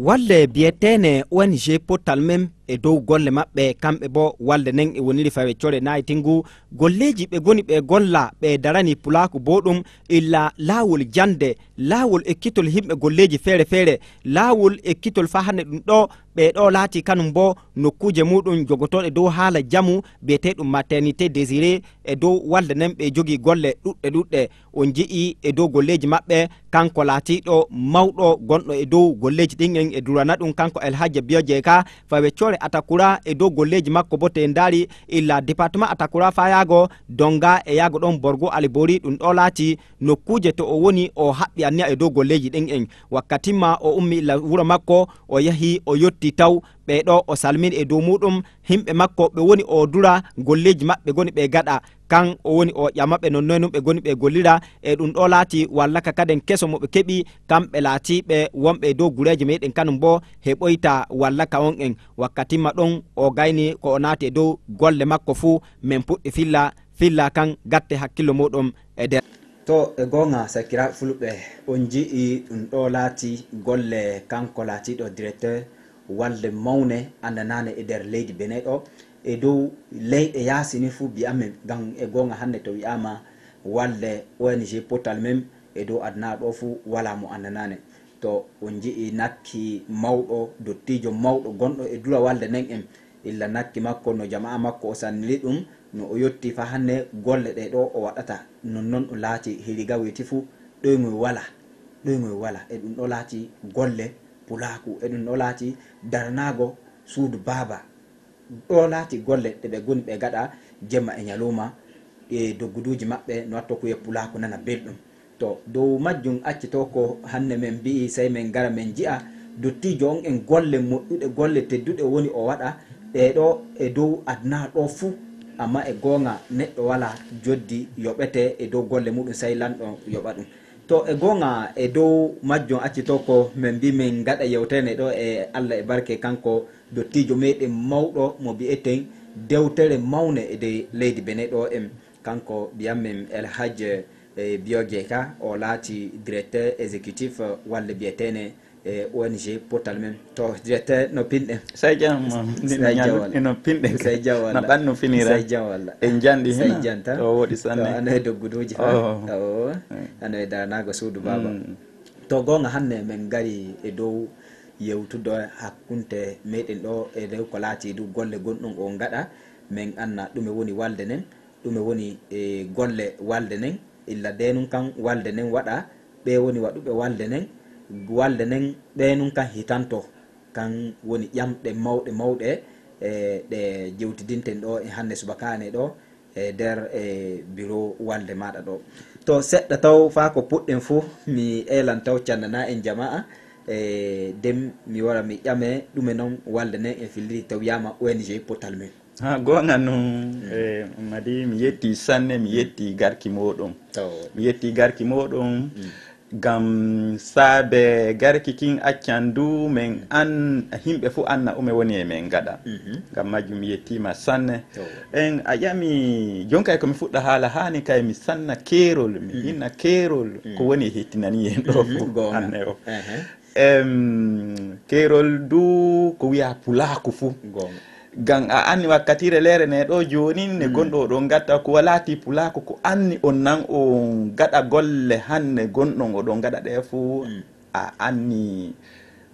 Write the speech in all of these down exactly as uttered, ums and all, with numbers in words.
Walde biyeteene O N G Potal men e dow golle maɓɓe, kamɓe boo walde nden e woniri faweccoore naayitingu. Golleeji ɓe ngoni ɓe golla, ɓe darani pulaaku booɗum, illa laawol jannde, laawol ekkitol yimɓe golleeji feere-feere, laawol ekkitol faa hannde ɗum ɗo, ɓe ɗo laati kanum boo nokkuuje muuɗum jogotooɗe dow haala jamu, biyeteeɗum Maternité Désirée. E dow walde nden ɓe jogii golle ɗuɗɗe ɗuɗɗe. On nji'ii e dow golleeji maɓɓe, kanko laatiiɗo mawɗo gonɗo e dow golleeji ɗin en e durana ɗum, kanko El Hadj Biyo Jeeka, faweccoore Atakura e dow golleeji makko boo te ndaari illa département Atakura faa yaago Donga e yaago ɗon Borgo Alibori, ɗum ɗo laati nokkuuje to o woni o haɓɓi anniya e dow golleeji ɗin en. Wakkati ma o ummi illa wuro makko, o yahi o yotti taw ɓe ɗo o salmini e dow muuɗum, yimɓe makko ɓe woni o dura golleeji maɓɓe ngoni ɓe gaɗa. Kan o woni o ƴama ɓe non noye nun ɓe ngoni ɓe gollira. E ɗum ɗo laati wallaka kaden keso mo ɓe keɓi, kamɓe laatiiɓe wonɓe e dow gureeji meɗen kanum boo heɓoyta wallaka on en. Wakkati ma ɗon o gayni ko o naati e dow golle makko fuu, men puɗɗi filla, filla kan gatte hakkillo muɗum e nder. To e goonga sakiraaɓe fulɓe, on nji'i ɗum ɗo laati golle kanko laatiiɗo directeur walde mawne annanaane e nder leydi Benin ɗo, e dow leyɗe yaasi ni fuu bi'amen, ngam e goonga hannde to wi'aama walde O N G Potal men e dow aduna ɗo fuu walaa mo annanaane. To on nji'i nakki mawɗo, dottiijo mawɗo gonɗo e dura walde nden en, illa nakki makko no jamaa makko o sanniri ɗum, no o yotti faa hannde golle ɗe ɗo o waɗata. Non non ɗum laati hiriga weeti fuu ɗoyŋoy walaa, ɗoyŋoy walaa. E ɗum ɗo laati golle pulaaku, e ɗum ɗo laati daranaago suudu baaba. Ɗo laati golle ɗe ɓe ngoni ɓe gaɗa jemma e ñalawma, e dogguduuji maɓɓe no watto kuye pulaaku nana belɗum. To dow majjum acci to ko hannde men mbi'i sey men ngara men nji'a dottiijo on en golle moƴƴuɗe, golle tedduɗe woni o waɗa ɗe ɗo e dow aduna ɗo fuu. Amma e goonga neɗɗo walaa joddi yoɓete e dow golle muɗum sey lanɗo yoɓa ɗum. To e goonga e dow majjum acci to ko men mbi men ngaɗa yewtere nde ɗo e Allah e barke kanko dottiijo meɗen mawɗo mo bi'eten dewtere mawne e dey leydi Benin ɗo en. Kanko mbi'an men El Hadj, eh, Biyo Jeeka, o laati directeur exécutif, eh, walde biyeteene, eh, O N G Potal men. To directeur no pinɗen. Sey jam, Sey jam walla. No pinɗen. Sey jam walla. No ɓannu finira. Sey jam walla. En janɗi Sey hina. Jam tan. To woɗi sanne. To ano e dogguduuji fa. Oh. Oh. Eh. Ano e daranaago suudu baaba. Mm. To goonga hannde men ngari e dow yewtude hakkunde meɗen ɗo e dow ko laati du golle gonɗon o ngaɗa. Men anna ɗume woni walde nden, ɗume woni, eh, golle walde nden, illa de nun kan walde nden waɗa, ɓe woni waɗuɓe walde nden, walde nden ɓe nun kan hitanto, kan woni ƴamɗe mawɗe mawɗe, eh, ɗe jewtidinten ɗo e hannde subakaane ɗo, e nder, e biro walde maɗa ɗo. To seɗɗa taw faa ko puɗɗen fuu, mi eelan taw cannana en jamaa, e dem mi wara mi ƴame ɗume non walde nden e filliri taw wi'aama O N G Potal men. Ha, goonga non, mm, eh, Madi, mi yetti sanne, mi yetti garki moɗon. Taw. Mi yetti garki moɗon, mm, ngam saabe garki kin accan du men, mm, an, yimɓe fu anna ume woni e men gaɗa. Mhm. Ngam majjum mi yettiima sanne. Taw. En a ƴami, jon kay ko mi fuɗɗa haala haani kay mi sanna keerol, mi, mm, hinna keerol, mm, ko woni e hettinani en ɗo, mhm, fu goonga, anne o. Ehe. Em, keerol du ko wi'a pulaaku fu. Goonga. Ngam a anni wakkatiire leere ne ɗo jooni ne, mm, gonɗo oɗon gatta ko walaa ti pulaaku ko anni on nan on gaɗa golle hannde gonɗon oɗon gaɗa ɗe fu. Mm. A anni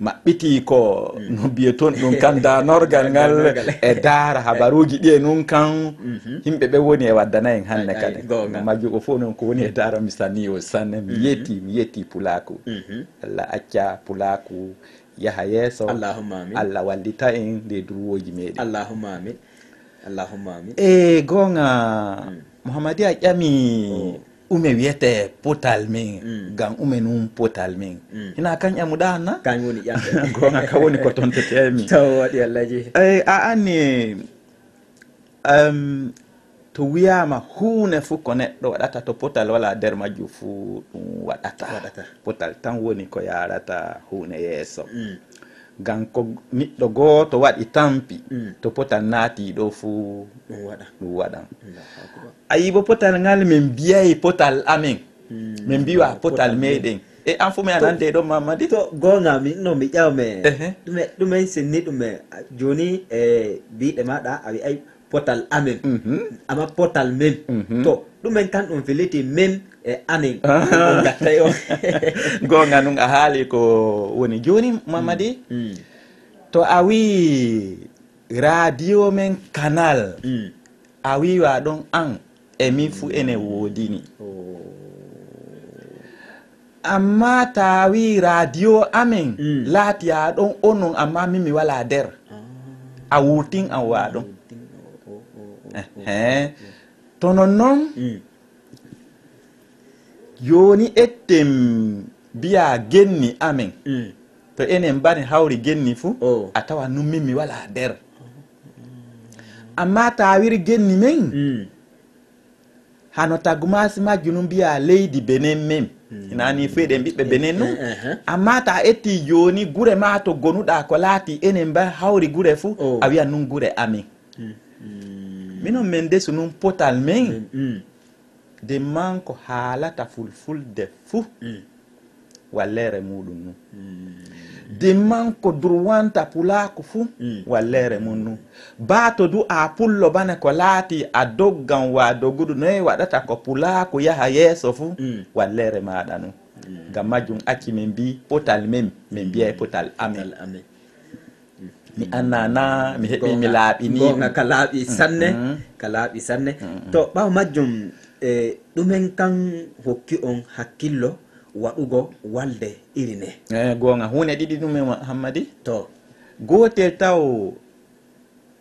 maɓɓitii ko, mm, no mbiyeton ɗum kan danorgal ngal. Danorgal. E daara habaruuji ɗi e nun kan, mhm, yimɓe ɓe woni e waddana en hannde. Ay, ay, kadi goonga. Majjugo fof noon ko woni e daara mi sanni o sanne, mi, mhm, yetti, mi yetti pulaaku. Mhm. Allah acca pulaaku yaha yeeso. Allahumma amin. Allah wallita en nde durwooji meɗen. Allahumma amin. Allahumma amin. E goonga, mm, Muhammadi a ƴami, oh, ume wiyete potal min, mm, ngam ume nun potal min. Mm. Hina kan ƴamuɗa na? Kan woni ƴamɗe. Goonga ka woni ko tontetee mi. Taw waɗi Allaji. E, a anni, em, to wiyaama huune fu ko neɗɗo waɗata to potal wala nder majjum fu ɗum waɗata. Waɗata. Potal tan woni ko yaarata huune yeeso. Mm. Ngam ko niɗɗo gooto waɗi tampi, mm, to potal naati ɗo fu ɗum waɗa. Ɗum waɗan. Allahu akbar. A yii bo potal ngal min mbiyay potal amen. Mm. Min mbiwa potal, potal meɗen. E an fu mi a nande ɗon, Mamadi? To, goonga, min no mi ƴaw me. Ehe. Ɗume, ɗumen sinni ɗume. Jooni, e biiɗe maɗa, a wi'ay potal amen. Mhm. Amma potal men. Mhm. To, ɗumen kan ɗum filiti men e anen. On gattay on. Goonga nun a haali ko woni. Jooni, Mamadi, mm, to a wi'i radio men Kanal, mm, a wi'a ɗon an e min fu enen woodini. Oh. Amma ta wi radio amen, mm, laati a ɗon onon, amma min mi wala der. Ah. A wurtin an wa ɗon. Wurtin, oh, oh, oh, oh, oh. Ehe. To non non, mm, jooni etten biya genni amen. Mm. To enen mbari hawri genni fu, oh, a tawa nun min mi wala der. Amma ta wiri genni men, mm, hano tagumasi majju nun mbiya leydi Benin men. Mm. Ina ni fu eɗen ɓiɓɓe Benin nun. Eh, eh, eh. Amma ta etti jooni gure ma to gonuɗa ko laati enen mba hawri gure fu, oh, a wiya nun gure amen. Mm, mm. Minon men ndesu nun potal men. Mm, mm. Dimman ko haalata fulfulde fu, mm, walleere muuɗum nun. Mm. Dimman ko durwanta pulaaku fu, mm, walleere mum nun. Baa to du a pullo bane ko laati a doggan wa dogudu noy waɗata ko pulaaku yaha yeeso fu, mm, walleere maaɗa nun. Mm. Ngam majjum acci min mbii potal men, min mbiyay potal amen. Potal amen. Mi annaa na mi heɓi mi laaɓini. Goonga, ka laaɓi sanne. Mm-hmm. Ka laaɓi sanne. Mm-hmm. To, ɓaawo majjum, e ɗumen kan hokki on hakkillo waɗugo walde iri ne? Eh, goonga, huune ɗiɗi ɗumen wa-, Hammadi? To. Gootel taw,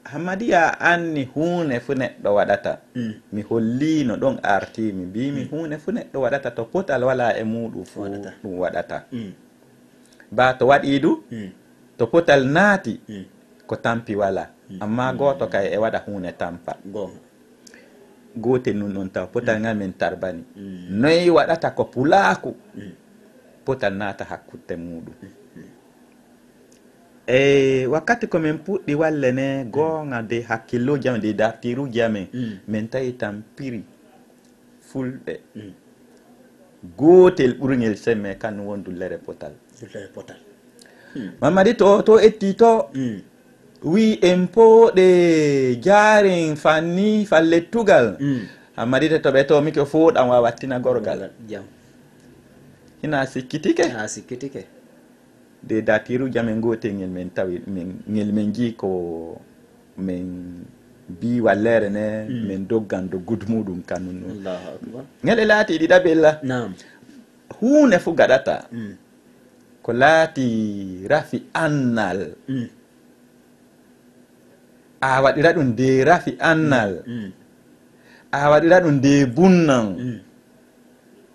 Hammadi, a anni huune fu neɗɗo waɗata. Mm. Mi holliino ɗon arti, mi mbii mi, mm, huune fu neɗɗo waɗata to potal wala e muuɗum fu waɗata. Ɗum waɗata. Mm. Ba to waɗi du, mm, to potal naati, mm, ko tampi wala. Mm. Amma, mm, gooto kay e waɗa huune tampa. Goonga. Gootel nun ɗon taw, potal, mm, ngal min tarbani. Mm. Noy waɗata ko pulaaku, mm, potal naata hakkunde muuɗum? Mm, mm. E wakkati ko min puɗɗi walle ne, mm, goonga de hakkilluuji amen, de dartiiruuji amen, mm, min tawi tampiri fulɓe. Mm. Gootel ɓurngel semme kan won dullere potal. Dullere potal. Hmm. Mamadi to, to etti to. Hmm. Wi en pooɗe jaaren fanni fallettugal. Hmm. Hammadi de to ɓe to mi ko fooɗan wa wattina gorgal. Jam. Hina sikkitike. Ha sikkitike. De datiru jamen gootel ngel men tawi, men, ngel men jii ko men bi walleere ne, mm, men doggan doggudu muɗum kanun nun. Allahu akbar. Ngel e laati ɗiɗaɓel la. Naam. Huune fu gaɗata. Mm. Ko laati rafi annal. Mm. A waɗira ɗum de rafi annal. Mm. A waɗira ɗum de bunnan. Mm.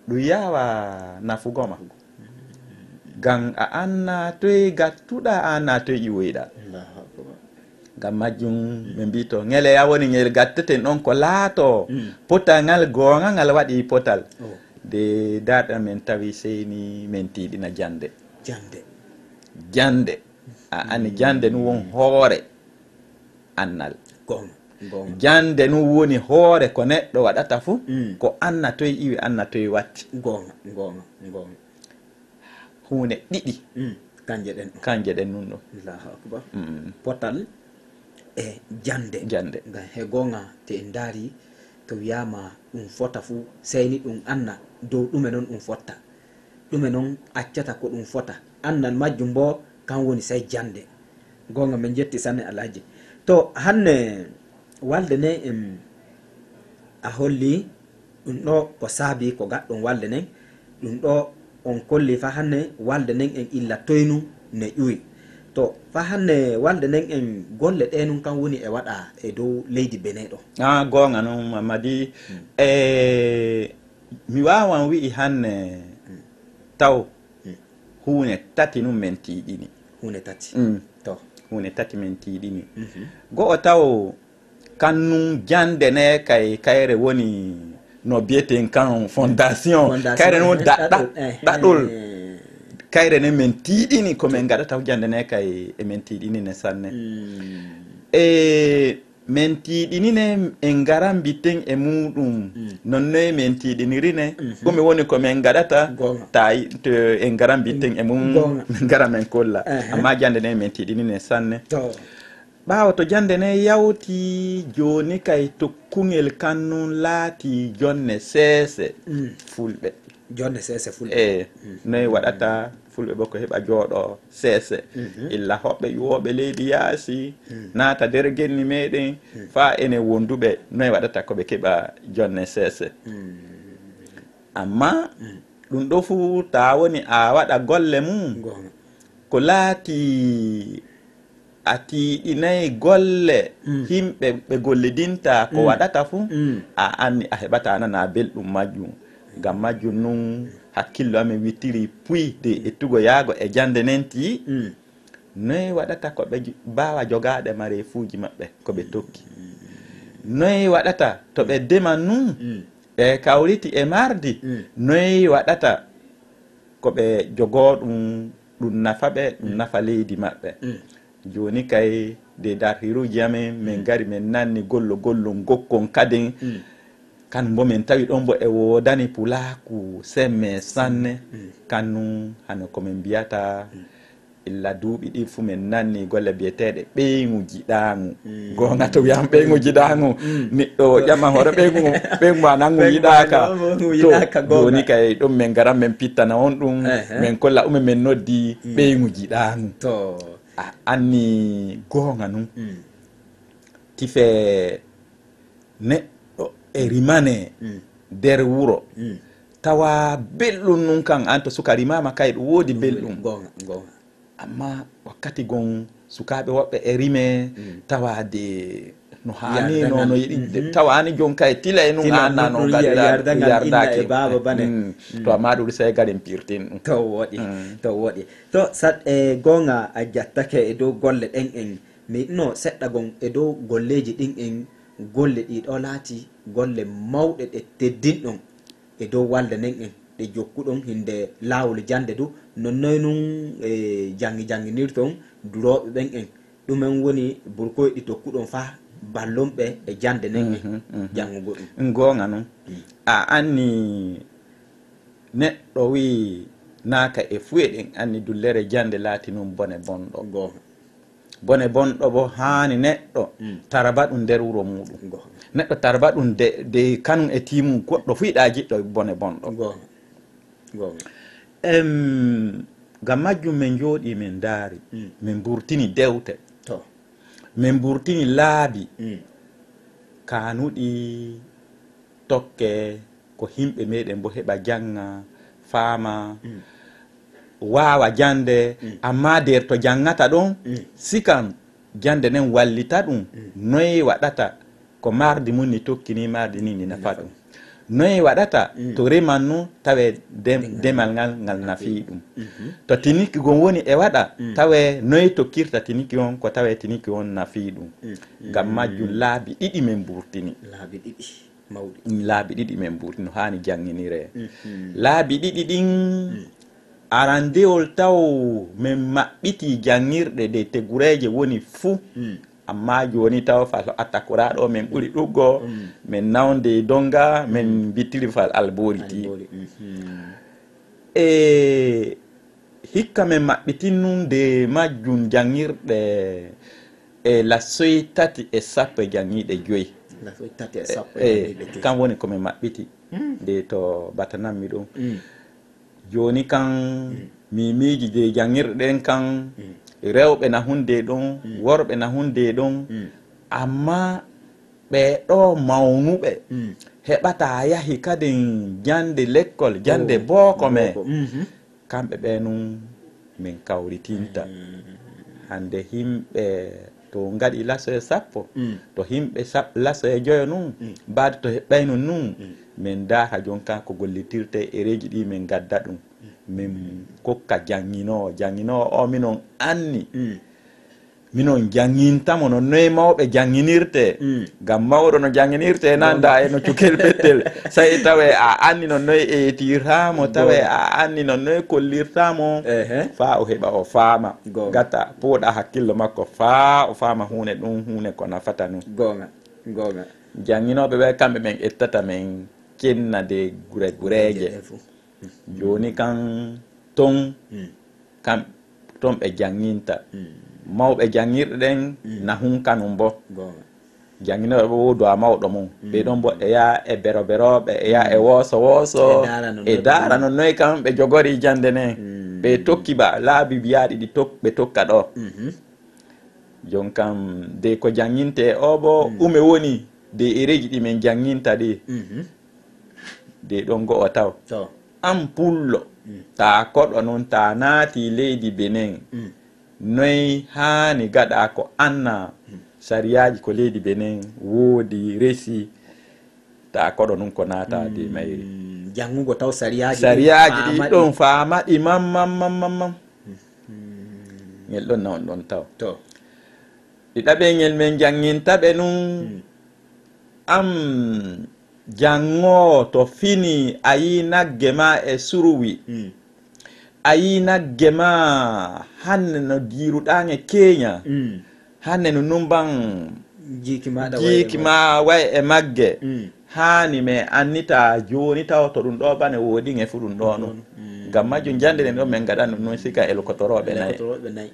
Ɗum yaawa nafugo ma. Ngam a annaa toy gattuɗaa, a annaa toy ƴiwoyɗaa. Allahu akbar. Ngam majjum, mm, ɓe mbii to, ngele ya woni ngel gatteten ɗon ko laatoo, mm, potal ngal goonga ngal waɗi potal. Oh. De daaɗa men tawi seyni men tiiɗina jannde. Jannde. Jannde. A ani, mm, jannde nu won hoore annal. Goonga, goonga. Jannde nun woni hoore ko neɗɗo waɗata fu, mm, ko anna toy iwi, anna toy watti. Goonga, goonga, goonga. Huune ɗiɗi. Mm, kanje ɗen ɗon. Kanje ɗen nun ɗon. Allahu akbar. Mm. Potal e jannde. Jannde. Ngam he goonga, te en ndaari, to wiyaama ɗum fota fu, seyni ɗum anna dow ɗume non ɗum fotta. Ɗume non accata ko ɗum fota. Annal majjum bo, kan woni sey jannde. Goonga, min njetti sanne, Alhaji. To, hanne walde nden en, a holli ɗum ɗo ko saabi ko gaɗɗum walde nden, ɗum ɗo on kolli fa hanne walde nden en illa toynu ne ƴuwi. To, fa hanne walde nden en golle ɗe nun kan woni e waɗa e dow leydi Benin ɗo. Ah, goonga non, Mamadi. Hmm. E, mi waawan wi'i hanne, hmm, taw, hmm, huune tati nun men tiiɗini. Huune tati. Mm. To. Huune tati men tiiɗini. Mhm. Go'o taw, kannun jannde ne kay, kayre woni no biyeten kan fondation. Fondation. Kayre nun da-, da-, ɗaɗol, eh, ɗaɗol. Eh. Kayre ne men tiiɗini ko men gaɗata jannde ne kay e men tiiɗini ne sanne. Mm. E Men tiiɗinine, en ngaran mbitten e muuɗum. Non noye men tiiɗinirine? Ɗume woni ko men ngaɗata? Goonga. Tawi to en ngaran mbitten e mum, Goonga. Men ngara men kolla. Ehe. Amma jannde ne men tiiɗinine sanne. To. Ɓaawo to jannde ne yawti, jooni kay tokkungel kan nun laati jonne seese. Fulɓe. Jonne seese fulɓe. E noye waɗata fulɓe ɓe ko heɓa jooɗo seese? Illa hoɓɓe ƴuwooɓe leydi yaasi, naata nder genni meɗen, faa enen wonduɓe, noye waɗata ko ɓe keɓa jonne seese? Amma ɗum ɗo fuu, taa woni a waɗa golle mum, Goonga. Ko laati a tiiɗinay golle himɓe ɓe gollidinta ko waɗata fuu, a anni a heɓata nana belɗum majjum. Ngam majjum nun hakkillo amen wittiri puy de ettugo yaago e jannde nen tii. Noye waɗata ko ɓe j-, baawa jogaade mareefuuji maɓɓe ko ɓe tokki? Noye waɗata to ɓe dema nun, ɓe kawriti e mardi? Noye waɗata ko ɓe jogoo ɗum, ɗum nafa ɓe, ɗum nafa leydi maɓɓe? Jooni kay, de darhiruuji amen, min ngari min nanni gollo gollon gokkon kadin. Kan mbo min tawi ɗon mbo e woodani pulaaku semme sanne. Kan nun hano ko min mbiyata, illa duuɓi ɗi fuu min nanni golle biyeteeɗe ɓeyŋu jiɗaaŋu. Goonga to wi'an ɓeyŋu jiɗaaŋu. Niɗɗo ƴama hoore ɓeyŋu, ɓeyŋu a nanŋu yiɗaaka. To, jooni kay ɗum min ngaran min pittana on ɗum, min kolla ume min noddi ɓeyŋu jiɗaaŋu. To. A anni goonga nun. Tife neɗɗo e rimane der wuro. Tawa belɗum nun kan, an to suka rimaama kay ɗum woodi belɗum. Goonga, goonga. Amma wakkati gon sukaaɓe woɓɓe e rime, tawa de no haani, no, no yiɗi, tawa ani jon kay tila e nun. Tila anna nun no ɗum ya-, yarda ngal inna e yardaaki. Baaba bane. To amma ɗum sey garin pirtin ɗum. To woɗi, to woɗi. To sat e goonga a jattake e dow golle ɗen en. Mi yiɗno seɗɗa gon e dow golleeji ɗin en, golle ɗi ɗo laati golle mawɗe ɗe teddinɗon e dow walde nen en, ɗe jokkuɗon hinde laawol jande du, non noy nun e jangi janginirton durooɓe ɓen en, ɗumen woni burkoy ɗi tokkuɗon faa ballon ɓe e jande nen en jangugo ɗum. Goonga nun. A anni neɗɗo wi naaka e fuye ɗen anni dullere jande laati nun bone bonɗo. Goonga. Bone bonɗo bo haani neɗɗo tarba ɗum nder wuro muuɗum. Neɗɗo tarba ɗum de, de kanum e tiimum goɗɗo fu yiɗaa jiɗɗo bone bonɗo. Goonga. Goonga. Em, ngam majjum min njooɗii min ndaari, min mburtini dewte. To. Min mburtini laabi kaanuɗi tokke ko himɓe meɗen bo heɓa janga, faama, waawa jande, amma der to jangata ɗon, sikan jande nen wallita ɗum, noy waɗata ko mardi mum ni tokkini mardi ni ni nafa ɗum. Noy waɗata to reman nu tawe dem-, demal ngal, ngal nafi ɗum. To tiniki gon woni e waɗa, tawe noy tokkirta tiniki on ko tawe tiniki on nafi ɗum. Ngam majjum laabi ɗiɗi men mburtini. Laabi ɗiɗi. Mawɗi. Laabi ɗiɗi men mburti no haani jannginiree. Laabi ɗiɗi ɗin, arandewol taw men maɓɓiti janngirɗe ɗe tegureeje woni fuu. Amma jooni taw fal attakuraaɗo men ɓuri ɗuggo, men nawnde donga, men mbittiri fal alboori ti. Alboori. E hikka men maɓɓitin nun de majjum janngirɗe e lassoy tati e sappo e jangiiɗe joy. Lassoy tati e sappo e jangiiɗe joy. Kan woni ko men maɓɓiti. De to batanammi ɗum. Jooni kan, miimiiji de janngirɗe ɗen kan, rewɓe na hunde ɗon, worɓe na hunde ɗon. Amma ɓe ɗo mawnuɓe heɓata yahi kadi jande lekkol, jande booko me. Kamɓe ɓe nun min kawritinta. Hande himɓe to ngaɗi laso e sappo, to himɓe sa-, laso e joyo nun, baade to heɓɓayno nun, min ndaara jonka ko gollitirte e reeji ɗi min gadda ɗum. Min kokka janginoowo. Janginoowo o minon anni. Minon janngintamo no noy mawɓe jannginirtee. Ngam mawɗo no jannginirtee nanda e no cukel pettel. Sey tawee a anndi no noy eetirtaamo, tawee a anndi no noy kollirtaamo. Faa o heɓa o faama. Gata pooɗa hakkillo makko faa o faama huunde ɗum, huunde ko nafata nun. Jannginooɓe ɓe kamɓe ɓen ettata men cenna de gure gureeje. Jooni kan ton kam ton ɓe jannginta. Mawɓe janngirɗe ɗen na hunka nun bo. Jannginooɓe bo woodu a mawɗo mum. Ɓe ɗon bo e yaa e beroberooɓe, e yaa e wooso wooso, e daara no noy kam ɓe jogori jannde nden. Ɓe tokki ba laabi biyaaɗi ɗi tok- ɓe tokka ɗo. Jon kam de ko janngintee o bo ume woni de ereeji ɗi men jannginta ɗi. De ɗon go'o taw. An pullo, taa koɗo nun taa naati leydi Benen, noy haani gaɗa ko anna sariyaaji ko leydi Benen woodi resi, taa koɗo nun ko naata de mayri. Janngugo taw sariyaaji ɗin sariyaaji ɗi faamaɗi. Ɗon faamaɗi mam mam mam mam mam. Ngel ɗon na on ɗon taw. Ɗiɗaɓel ngel men jannginta ɓe nun. Am janngoowo to fini a yii nagge maa e surwi. A yii nagge maa hanne no diiruɗaa nge keenya. Hanne no numban jiiki maa way e magge. Haani me annita jooni taw to ɗum ɗo bane woodi nge fu ɗum ɗo non. Ngam majjum jannde nden ɗo men ngaɗan ɗum non sika e lokotorooɓe nayi.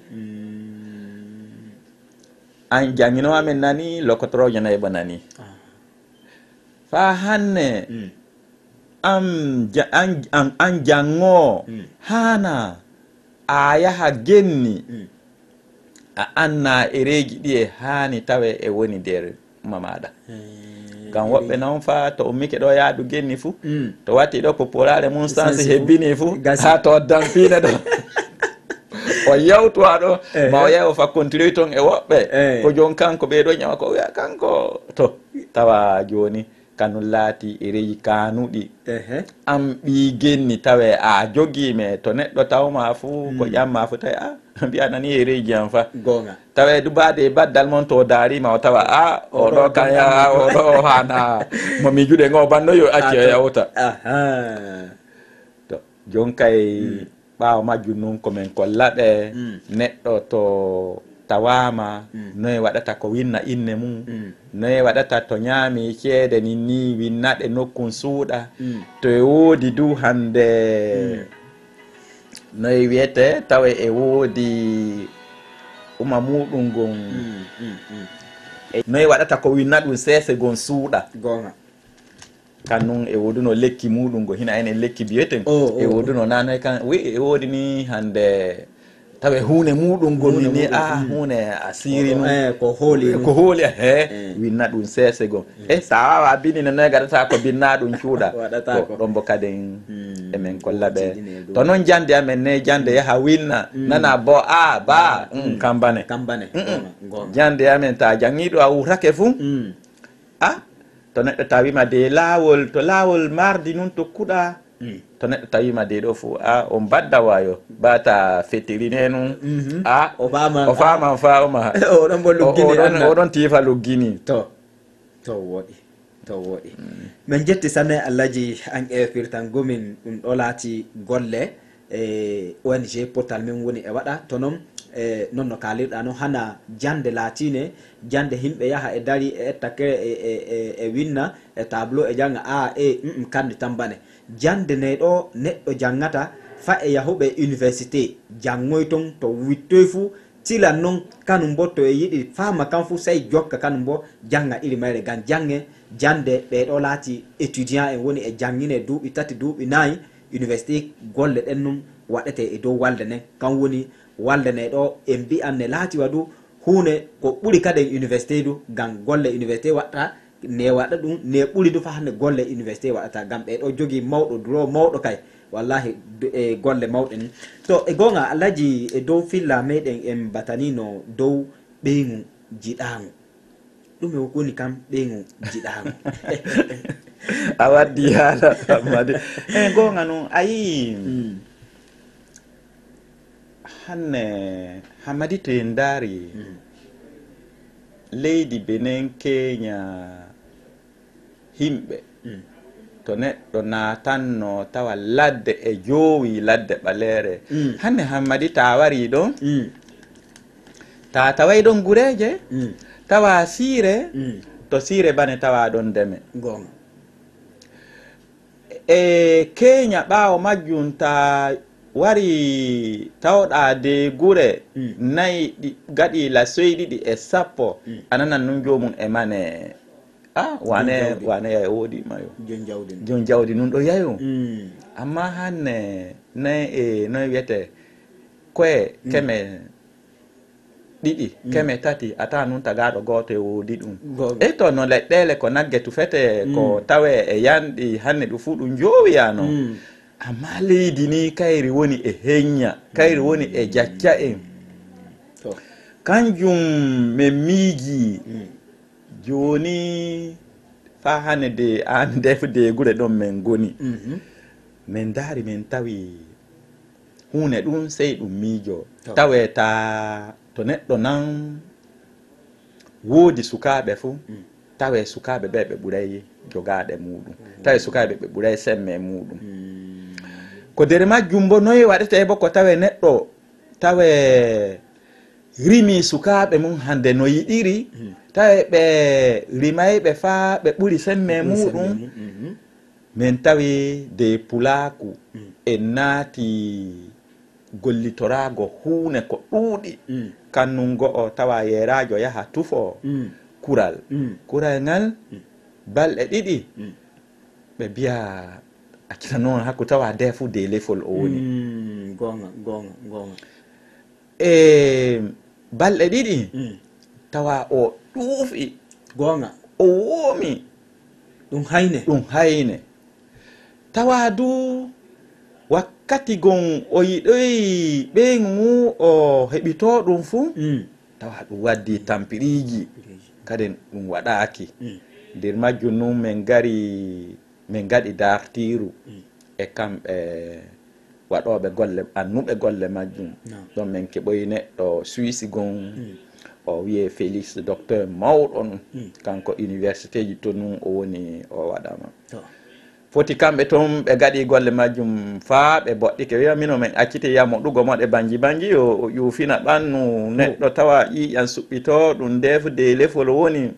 An janngino amen nani, lokotoroojo nayi bo nani. Faa hanne an ja- an an an janngoowo haana a yaha genni a anna ereeji ɗi e haani tawe e woni nder mamaɗa. Ngam woɓɓe non fa to ummike ɗo yaadu genni fu to watti ɗo popolaare mum sansi hebbini fu ha to dampiine ɗo o yawtuwa ɗo ma o yahi o fakkontiroy ton e woɓɓe ko jon kanko ɓe ɗo ñawa ko wiya kanko to tawa joni kanun laati e reyi kaanuɗi. An ɓii genni tawe a jogii me to neɗɗo tawma fu ko ƴamma fu tawi a mbiya nani e reyi jiyam fa gonga. Tawe du baade e baddal mon to daarima o tawa a oɗo kan ya oɗo o hana mo mi juɗe ngo banno yo acci o yawta. To jonkay ɓaawo majjum nun ko men kolla ɓe neɗɗo to tawaama noye waɗata ko winna inne mum, noye waɗata to ñaami ceede nin ni winna ɗe nokkun suuɗa. To e woodi du hande noye wiyete tawe e woodi uma muɗum ngon. Noye waɗata ko winna ɗum seese gon suuɗa. Kan nun e woduno lekki muɗum go hina enen lekki biyeten e woduno nanoy kan wi e wodi ni hande tawe huune muɗum go min ni a huune asiri nun ko hooli ko hooli he winna ɗum seese go e sa wawa bini no noy gadata ko binna ɗum cuuɗa. Ɗon bo kaden emen kolla ɓe to non jande amen ne jande yaha winna nana bo a ba kambane kambane jande amen ta jangiɗo a wurtake fu a to neɗɗo tawima de laawol to laawol mardi nun tokkuɗa to neɗɗo tawima de ɗo fu a on badda wayo bata fetirine nun a o faman fa o maha oɗon bo luggini oɗon tifa luggini to to woɗi to woɗi min jetti sanne allaji an e firtan gomin ɗum ɗo laati golle e O N G potal min woni e waɗa to noon e noon no kaalirɗa noon hana jannde laatiinde jannde yimɓe yaha e dari e etta kere e e e winna e tableau e jannga a e um kandi tambane jannde nde ɗo neɗɗo janngata fa e yahuɓe université janngoy toon to wittoy fuu silan noon kanum mbo to e yiɗi faama kam fuu sey jokka kanum mbo jannga iri mayre ngam jannge jannde ɓee ɗo laati étudiant en woni e janngine duuɓi tati duuɓi nayi université golle ɗen nun waɗetee e dow walde nden kan woni walde nde ɗo en mbiyan ne laati wa du huunde ko ɓuri kaden université du ngam golle université waɗta ne waɗa ɗum ne ɓuri du fa hannde golle université waɗata ngam ɓee ɗo jogii mawɗo duro mawɗo kay wallahi e golle mawɗe ni to e goonga alhaji e dow filla meɗen en batanino dow ɓeygu jiɗaagu ɗum e woni kam ɓeygu jiɗaagu a waddi haala hammadi e goonga noon a yii hanne hammadi to en ndaari leydi Benen keenya himɓe, to neɗɗo naatanno tawa ladde e joowi ladde ɓaleere. Hannde hammadi ta wari ɗon, ta taway ɗon gureeje, tawa siire, to siire bane tawa ɗon deme. Goonga. E keenya ɓaawo majjum ta wari tawɗa de gure nayi ɗi gaɗi lasoyi ɗiɗi e sappo, a nanan nun joomum e mane. A wane wane yayo woodi mayo. Jon jawdi nun ɗo yayo. Amma hanne nayi e noy wiyete koye keme ɗiɗi keme tati, a taa nun tagaaɗo gooto e woodi ɗum. E to no leɗɗeele ko nagge tufete ko tawe e yanɗi hanne ɗum fuu ɗum joowiya non. Amma leydi ni kayri woni e henya, kayri woni e jacca en. Kanjum min miiji. Jooni faa hane de an nde fu de gure ɗon min ngoni. Min ndaari min tawi huune ɗum sey ɗum miijo. Tawe ta to neɗɗo nan woodi sukaaɓe fu, tawe sukaaɓe ɓe ɓe ɓuray jogaaɗe muuɗum, tawe sukaaɓe ɓe ɓuray semme muuɗum. Ko der majjum bo noye waɗetee bo ko tawe neɗɗo tawe rimi sukaaɓe mum hande no yiɗiri, tawe ɓe rimayɓe faa ɓe ɓuri semme muuɗum. Min tawi de pulaaku en naati gollitoraago huune ko ɗuuɗi. Kannun go'o tawa yeeraajo yaha tufo kural. Kural ngal balɗe ɗiɗi ɓe mbiya accita noon hakku tawa de fu de lefol o woni. Goonga, goonga, goonga. E balɗe ɗiɗi tawa o ɗuufi. Goonga. O woomi. Ɗum hayne. Ɗum hayne. Tawa du wakkati gon o yiɗoyi ɓeygu ngu o heɓito ɗum fu. Tawa ɗum waddi tampiriiji. Kaden ɗum waɗaaki. Nder majjum nun min ngari min ngaɗi dartiiru e kamɓe waɗooɓe golle, annuɓe golle majjum. Ɗon min keɓoyi neɗɗo Suisse gon, o wiyee Félix, docteur mawɗo nun. Kanko universitéji to nun o woni o waɗama. Foti kamɓe toon ɓe gaɗi golle majjum faa ɓe boɗɗike. Wi'a mino min acciti ya moɗugo moɗe banji banji, o ƴuufina ɓannu neɗɗo tawa ƴiiƴan suɓɓitoo ɗum ndeefu de lefol woni.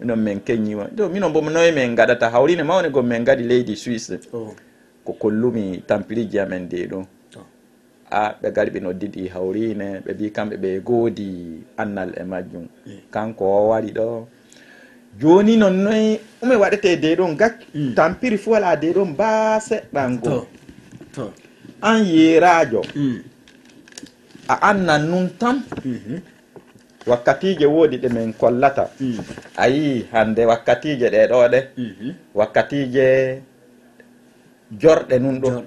Minon min keññi won. To minon bo noye min gaɗata hawriine mawne gom min gaɗi leydi Suisse. Ko kollumi tampiriji amen de ɗo. A ɓe gari ɓe noddidi hawriine ɓe mbi kamɓe ɓe goodi annal e majjum. Kanko o wari ɗo. Jooni non noye ume waɗetee de ɗon gak tampiri fu wala de ɗon baa seɗɗan gom. An yeeraajo a annan nun tan. Wakkatiije woodi ɗe min kollata. A yii hande wakkatiije ɗe ɗo ɗe wakkatiije jorɗe nun ɗo.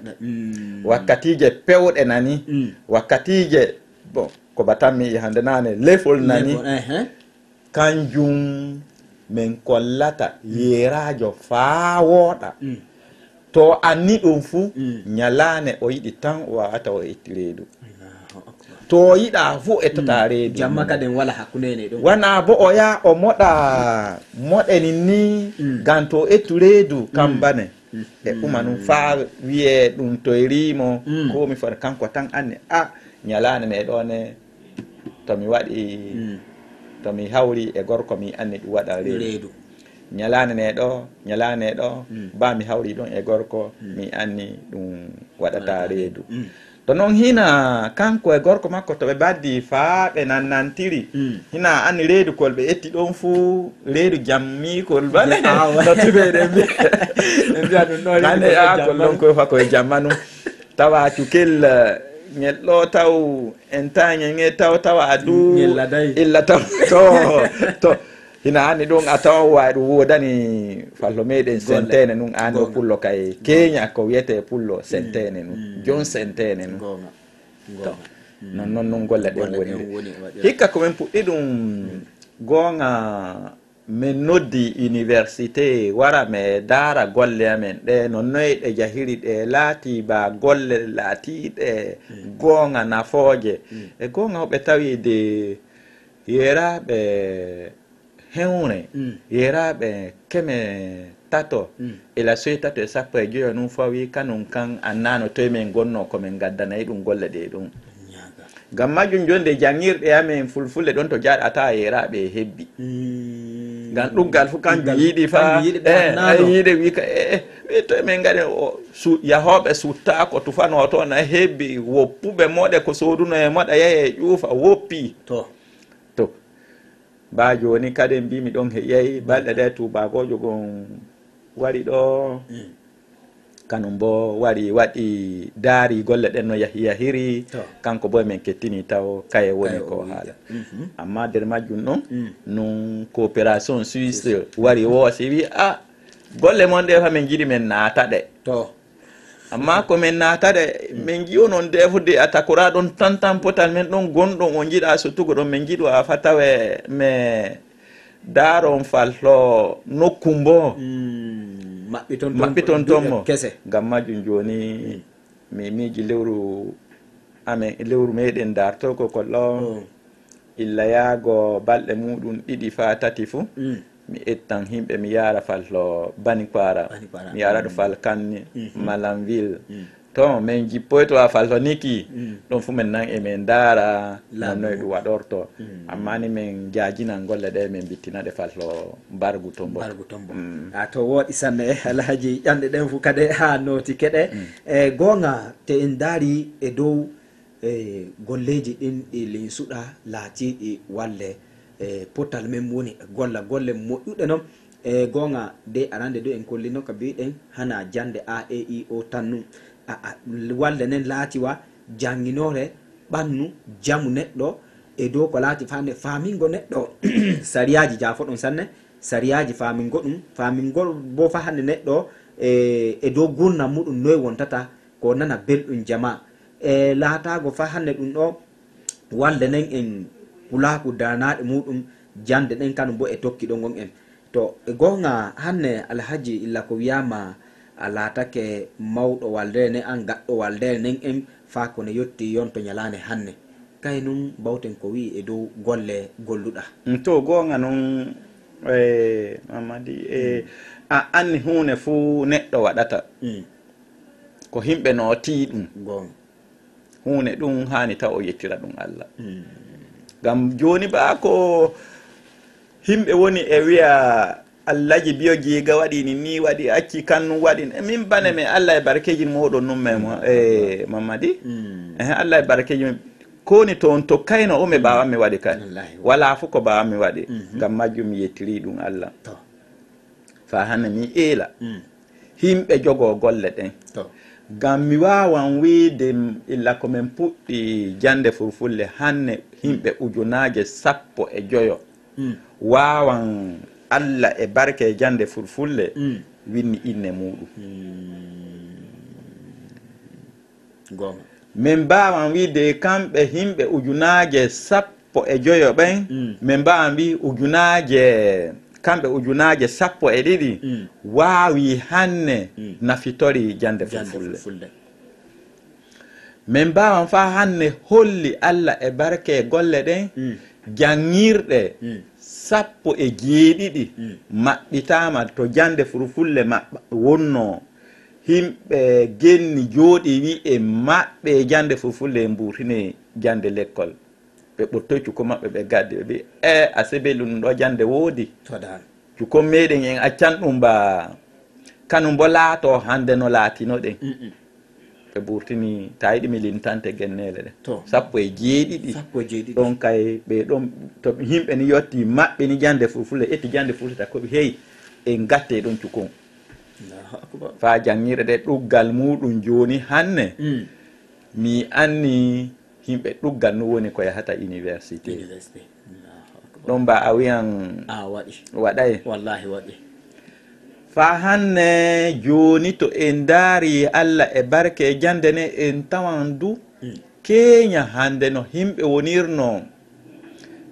Wakkatiije pewɗe nani. Wakkatiije bon ko batanmi hande naane lefol nani. Kanjum min kollata yeeraajo faa wooɗa. To anni ɗum fu ñalaane o yiɗi tan o wawata o itti reedu. To o yiɗa fu o ettata reedu. Jamma kaden wala hakkunde ne ɗum. Wana bo o yaa o moɗa moɗeni ni gam to o ettu reedu kambane. E uma nun faa wiyee ɗum toyriimo. Ko mi fota kanko tan anni a ñalaane ne ɗo ne to mi waɗi to mi hawri e gorko mi anni ɗum waɗa reedu. Ñalaane ne ɗo ñalaane ɗo ba mi hawri ɗum e gorko mi anni ɗum waɗata reedu. To noon hina kanko e gorko makko to ɓe baddi faa ɓe nannantiri hina anni reedu kol ɓe etti ɗon fuu reedu jammiikol bane no tubeɗe mbiya ɗum ɗon reedu kol ɗon koy fa koye jammanu. Tawa cukel ngel ɗo taw en tañe nge taw tawa du illa taw to to hina anni ɗum a tawa wawi ɗum wodani fallo meɗen sentene nun an o pullo kay keña ko wiyete pullo sentene nun jon sentene nun. Non non nun golle ɗen woniri hikka ko min puɗɗi ɗum goonga. Min noddi université wara mi daara golle amen ɗe no noy ɗe jahiri ɗe laati ba golle laatiiɗe goonga nafooje. E goonga hoɓe tawi de yeeraaɓe hewre, mm, yeeraaɓe keme tato, mm, ila soy tato e sappo e joyo nun fawi kanun kan annano toy men gonno ko men gaddanay ɗum golle ɗe ɗum. Ñaaga. Ngam majjum jonde janngirɗe amen fulfulde ɗon to jaaɗata yeeraaɓe e hebbi. Mm. Ngam ɗuggal fu kanjum yiɗi fa, kanjum yiɗi ɓe eh, annano. Ay yiɗe wi ka, eh, eh, wi to men ngaɗen o, su, yahooɓe suttaako tufano to na hebbi woppuɓe moɗe ko sooduno e moɗa yahe e ƴuufa woppi. To. To. Ba jooni kadi mbi miɗon heƴay balɗe ɗe tuubagoojo gon wari ɗo. Mm. Kanum bo wari waɗi daari golle ɗen no yahi yahiri. To. Kanko bo men kettini taw kaye woni ko haala. Mhm. Amma der majjum ɗon, mm, nun coopération suisse wari woosi wi a golle mon ɗe fa men jiɗi men naata ɗe. To. Amma ko men naata ɗe, men ji'o non defude a takora ɗon tantan potal men ɗon gonɗon o jiɗa sottugo ɗon men jiɗo a fatawe me daaron fallo nokku mbo. Mm, maɓɓiton ton maɓɓiton ton mo kese. Ngam majjum jooni, mm, mi miiji lewru amen, lewru meɗen daartoko kollo. Mm. Illa yaago balɗe muɗum ɗiɗi faa tati fu, mm, mi ettan himɓe, mi yaara fal to Bani Kwara. Bani Kwara. Mi yaara ɗo, mm, fal Kanni, mhm, Malanville. Mm. To men jippoyto a fal to Niki, mm, ɗon fu men nan e men ndaara no noy ɗum waɗorto. Mm. Amma ni men jaajinan golle ɗe, men bittina ɗe fal to Bargu Tombo. Bargu Tombo. Mm. A to wooɗi sanne, Alhaji, ƴanɗe ɗen fu kade haa nooti keɗe. Mm. E goonga, te en ndaari e dow e golleeji ɗin ɗi linsuɗa laatiiɗi walle, e potal men woni e golla golle moƴƴuɗe non. E goonga de arande du en kollino ka biɗen hana jande A, E, I, O tan nun. A, a, walle nen laati wa jannginoore ɓannu jamu neɗɗo e dow ko laati fa hande faamingo neɗɗo sariyaaji jaafoɗon sanne, sariyaaji faamingo ɗum, faamingo bo fa hande neɗɗo e, e dow gurnam muɗum noy wontata ko nana belɗum jama. E laataago fa hande ɗum ɗo walde nen en kulaaku danaaɗe muɗum jande ɗen kanum bo e tokki ɗon on en. To e goonga hande Alhaji illa ko wiyaama a laatake mawɗo waldere nen an gaɗɗo waldere nen en faa ko ne yotti yonto ñalaande hanne. Kay nun bawten ko wi'i e dow golle golluɗa. Mm, to goonga nun, e, Mamadi, e, mm, a anni huune fu neɗɗo waɗata. Mm. Ko himɓe nootii ɗum. Goonga. Huune ɗum haani taw o yettira ɗum Allah. Mm. Ngam jooni baa ko himɓe woni e wi'a Allaji biyo jiiga waɗi ni, ni waɗi acci kan nun waɗi. E min bane men Allah e barkeeji mooɗon nun men mo, e Mamadi. Mm. Eh, Allah e barkeeji men. Ko woni toon to kayno o mi baawan mi waɗi kan. Wallaahi. Walaa fu ko baawan mi waɗi. Mhm. Ngam majjum mi yettiri ɗum Allah. To. Faa hande mi eela. Mm. Himɓe jogoo golle ɗen. To. Ngam mi waawan wiide m-, illa ko men puɗɗi jande fulfulde hanne himɓe ujunaaje sappo e joyo. Mm. Waawan Allah e barke jande fulfulde, mm, winni inne muɗum. Mm. Goonga. Min mbaawan wiide kamɓe himɓe ujunaaje sappo e joyo ɓen, mm, min mbaawan wii ujunaaje, kamɓe ujunaaje sappo e ɗiɗi, mm, waawi hanne, mm, nafitori jande, jande fulfulde. Fulfulde. Min mbaawan faa hanne holli Alla e barke golle ɗen, mm, janngirɗe, mm, sappo e jeeɗiɗi, mm, maɓɓitaama to jande fulfulde maɓɓa wonnoo. Himɓe genni jooɗi wi'i e maɓɓe jande fulfulde e mburtine jande lekkol. Ɓe ɓottoy cukko maɓɓe ɓe gaddi ɓe mbi'i, "E, a sebeli ɗum ɗo jande woodi." To dal. Cukko meɗen en accan ɗum ba kanum bo laato hande no laatino ɗen. Mm-mm. Ɓe burtini, ta yiɗi mi lintante genneele ɗe. To. Sappo e jeeɗiɗi. Sappo e jeeɗiɗi. Ɗon kay ɓe ɗon, to himɓe ni yotti maɓɓe ni jande fulfulde, etti jande fulfulde ta ko ɓe heyi en gatte ɗon cukon. Allahu akbar. Faa janngirɗe ɗe ɗuggal muɗum jooni hanne. Mm. Mi anni himɓe ɗuggal no woni ko yahata université. Université. Allahu akbar. Ɗon ba a wi'an a waɗi. Waɗay. Wallahi waɗi. Faa hanne jooni to en ndaari Alla e barke jande ne en tawan du, mm, Keenya hande no himɓe wonirno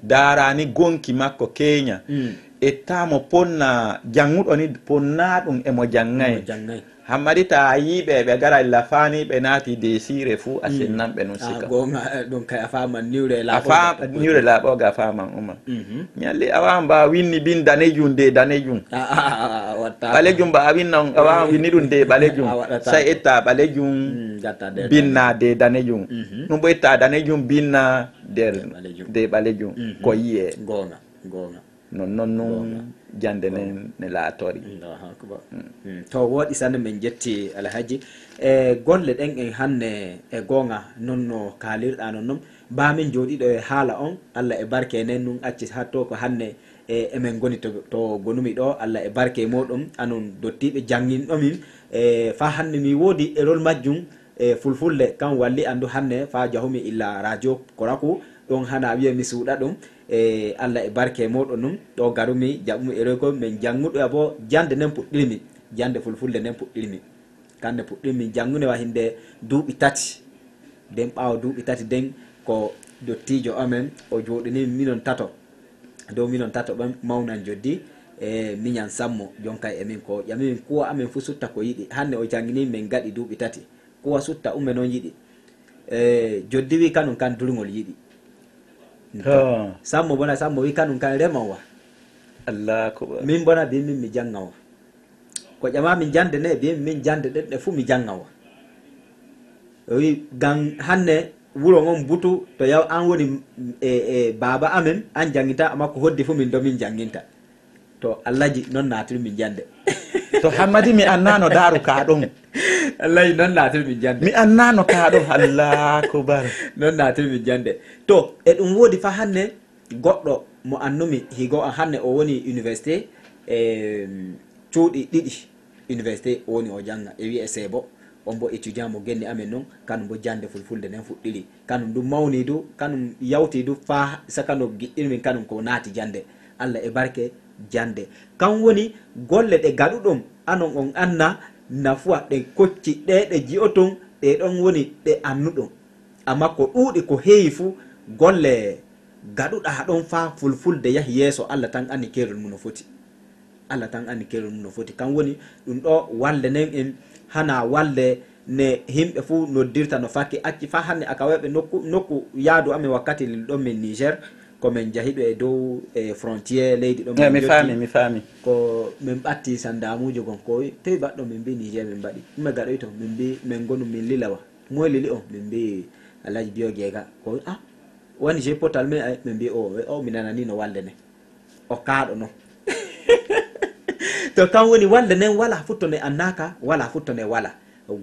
daaraani gonki makko Keenya. Mm. etta mo ponna jannguɗo ni, ponna ɗum e mo janngay. Mo janngay. Hammadi ta yiiɓe ɓe gara illa faani ɓe naati desire fuu a sennan ɓe nun sika. Goonga, eh, ɗum kay a faaman niwre laaɓo. A faam niwre laaɓo ga faaman uma. Ñalli a waawan ba winni bin danejum de danejum. Ɓalejum ba a winna a waawan winni ɗum de ɓalejum. Sai etta ɓalejum binna de danejum. Ɗum bo etta danejum binna der de ɓalejum. Ko yi'e. Goonga, goonga. Non non nun jande nden ne laatori. Allahu akbar. To wooɗi sanne, men jetti Alhaji. E golle ɗen en hanne e goonga non no kaalirɗa non non. Ba min jooɗiɗo e haala on, Allah e barke nen nun acci hatto ko hanne e emen goni to, to gonumi ɗo, Allah e barke moɗon, anon dottiɓe janginɗo min e fa hanne mi woodi erol majjum. E fulfulde kan walli andu hanne fa jahumi illa radio koraku ɗon hana wiye mi suuɗa ɗum. E Allah e barke moɗon ɗum ɗo garumi jaɓumi e royko min jannguɗo ya bo jande nden puɗɗirmi, jande fulfulde nden puɗɗirmi. Kande puɗɗirmi janngude wa hinde duuɓi tati. Nden ɓaawo duuɓi tati nden ko dottijo amen o jooɗini minon tato. Dow minon tato ɓen mawnan joddi e miñan sammo jonkay e min ko ƴamimin kuwa amen fu sutta ko yiɗi hanne o janngini min gaɗi duuɓi tati. Kuwa sutta ume noon yiɗi. E joddi wi kanum kan durngol yiɗi. Sammo bona sammo wi kanum kan reman wa. Allahu akbar. Min bona bi min mi jannga wa. Ko ƴama min jande ne bi min jande ɗen ɗe fu mi jannga wa. O wi gan hanne wuro ngon butu to yaw an woni e, e baaba amen an janngita amma ko hoddi fu min do min jannginta. To Allaji non naatiri min jande. To Hammadi mi annano daaru ka ɗon. Allaji non naatiri min jande. Mi annano ka ɗon. Allahu akbar. Non naatiri min jande. To e ɗum woodi fa hanne goɗɗo mo annumi higo an hanne o woni université e cuuɗi ɗiɗi université o woni o jannga e wi'e seebo. On bo étudiant mo genni amen non kanum bo jande fulfulde nden fuɗɗiri. Kanum du mawni du kanum yawti du faa sakano giɗɗirmin kanum ko naati jande. Allah e barke jande kan woni golle ɗe gaɗuɗon anon on anna nafuwa ɗe kocci ɗe ɗe ji'oton. Ɗe ɗon woni ɗe annuɗon. Amma ko ɗuuɗi ko heewi fu golle gaɗuɗa ɗon faa fulfulde yahi yeeso Allah tan anni keerol mum no foti. Allah tan anni keerol mum no foti kan woni ɗum ɗo walde nden en hana walde ne himɓe fuu noddirta no fakki acci faa hanne akawayɓe nokku nokku yaadu amen wakkati lil ɗon min Niger ko min jahiɗo e dow e frontier leydi ɗon. Eh, min mi jotti. Faami mi faami. Ko min ɓatti sandamuujo gon ko toy baɗɗo min mbi Niger min mbaɗi ɗume gaɗoyto min mbi min ngonu min lilawa. Moy lili on min mbi Alhaji Biyo Geega ko ah wani je potal men ay min mbi o o mi nanani no walde ne. O kaaɗo non. To kan woni walde nden wala futto ne annaka wala futto ne wala.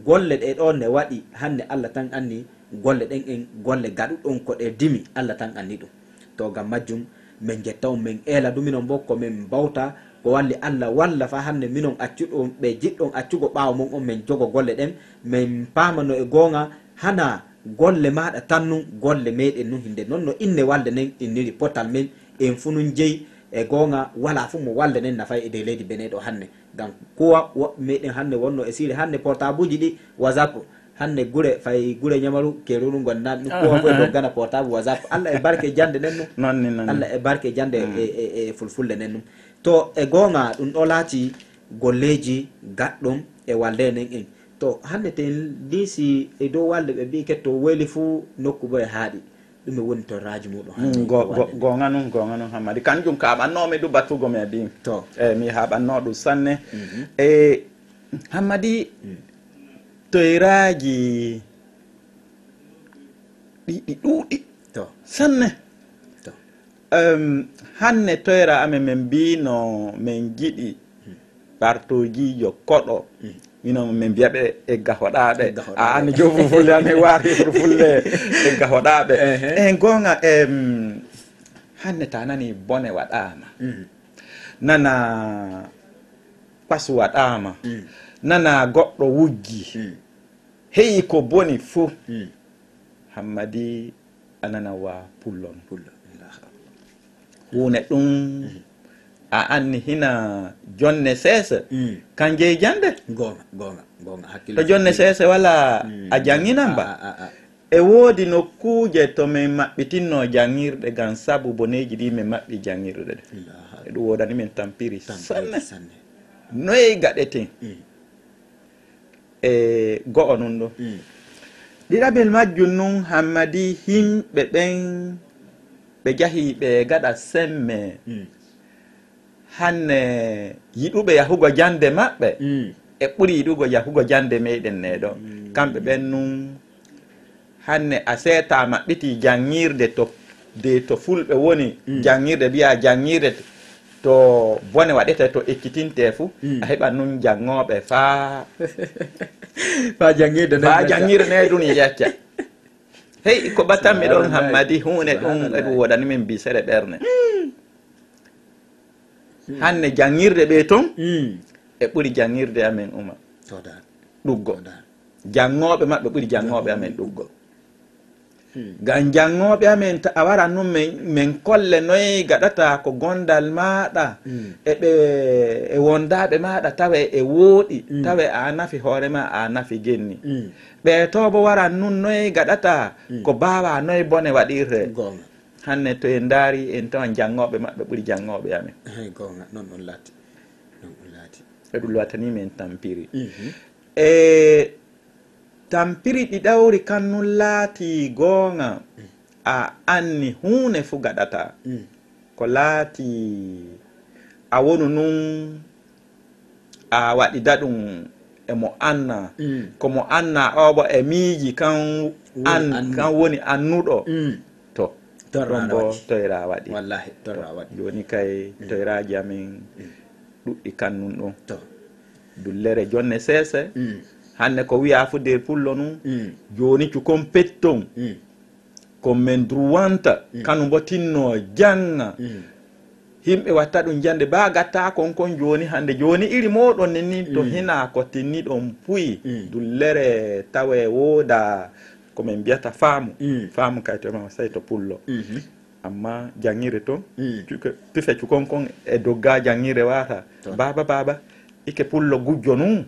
Golle ɗe ɗo ne waɗi hanne Allah tan anni golle ɗen en golle gaɗuɗon ko ɗe dimi Allah tan anni ɗum. To gam majjum min jetta on min eela du minon bo ko min bawta ko walli Allah walla fa hanne minon accuɗo ɓe jiɗɗon accugo ɓaawo mon on min jogo golle ɗen min paama no e goonga hana golle maaɗa tan nun golle meeɗen nun hinde non no inne walde nden inniri potal men en fu nun jeyi e goonga wala fu mo walde nden nafay e dey leydi bene ɗo hanne gam kuwa woɓɓe meeɗen hanne wonno e siire hanne portabuji ɗi whatsapp hanne gure fay gure ñamaru keruru gonda ɗum kuwa fof e doggana portable whatsapp allah e barke jande nden nun non ni non ni allah e barke jande e, e, e fulfulde nden nun to e goonga ɗum ɗo laati golleeji gaɗɗum e walde nden en to hannde ten liisi e dow walde ɓe mbi'i ketto weli fuu nokku bo e haaɗi ɗum e woni torraaji muɗum hannde Mm, go- e go- walde nden. Goonga nun goonga nun hammadi kanjum ka ɓannoomi du batugo mi abi to e mi haɓannoo ɗum sanne Mhm. E hammadi Mm. Toyraaji ɗi ɗi ɗuuɗi to sanne to Em, hanne toyra amen min mbino min jiɗi ɓartojijo koɗo mino min mbiya ɓe egga hoɗaɓe Egga hoɗaɓe. A ani jofu fulle ani wari fulle egga hoɗaɓe Ehe. En gonga em, hanne ta nani bone waɗama Mhm. Nana pasu waɗama Mm. Nana goɗɗo wujji Mm. Heyi ko boni fuu Mm. hammadi a nana wa pullon Pullo. Allahu akbar. Huune ɗum a anni hina jonne seese Mm. kan jeyi jande Goonga, goonga, goonga. Hakkille to jonne seese wala Mm. a janginan ba A, a, a, a. E woodi nokkuuje to min maɓɓitinno jangirɗe ngam sabu boneeji ɗi min maɓɓi jangirɗe ɗe Allahu akbar. Ɗum woodani men tampiri sanne. Noye gaɗeten? E go'o nun ɗo. Ɗiɗaɓel majjum nun, hammadi himɓe ɓen ɓe jahi ɓe gaɗa semme. Hanne yiɗuɓe yahugo jande maɓɓe e ɓuri yiɗugo yahugo jande meɗen ne ɗo. Kamɓe ɓen nun, hanne a seeta maɓɓiti janngirde to de to fulɓe woni, janngirde mbiya janngirde to bone waɗete to ekkitinte fu. A heɓa nun janngooɓe faa faa janngirde ne faa janngirde ne duni yacca. Hey, ko batanmi ɗon, hammadi huune ɗum e ɗum woɗani min bisere ɓerne. Hanne janngirde ɓe ton e ɓuri janngirde amen uma. Ɗuggo. Janngooɓe maɓɓe ɓuri janngooɓe amen ɗuggo. Ngam janngooɓe amen ta a wara nun men, men kolle noy gaɗata ko gondal maaɗa e ɓe e wondaaɓe maaɗa tawe e wooɗi, tawe a nafi hoore ma, a nafi genni. Ɓe to bo wara nun noy gaɗata ko baawa noy bone waɗirte. Hanne to en ndaari en tawan janngooɓe maɓɓe ɓuri janngooɓe amen. Goonga, non ɗum laati. Non ɗum laati. E ɗum laatani men tampiri. E tampiri ɗiɗawri kan nun laati goonga. A anni huune fu gaɗata. Ko laati a wonu nun a waɗida ɗum e mo anna. Ko mo anna o bo e miiji kan an kan woni annuɗo. To ɗon bo toyra waɗi. Wallahi, torra waɗi. Jooni kay toyraaji amen ɗuɗɗi kan nun ɗon. Dullere jonne seese. Hanne ko wi'a fu der pullo nun. Jooni cukon petton. Ko men druwanta kanu bo tinno janga. Himɓe watta ɗum jande ba gatta kon kon jooni hande jooni iri moɗon ni to hina ko tinni ɗon puyi. Dullere tawe wooda ko men mbiyata faamu. Faamu kay to ma sey to pullo. Amma jangire to tufe cukon kon e dogga jangire wata. Baba baba ike pullo gujjo nun.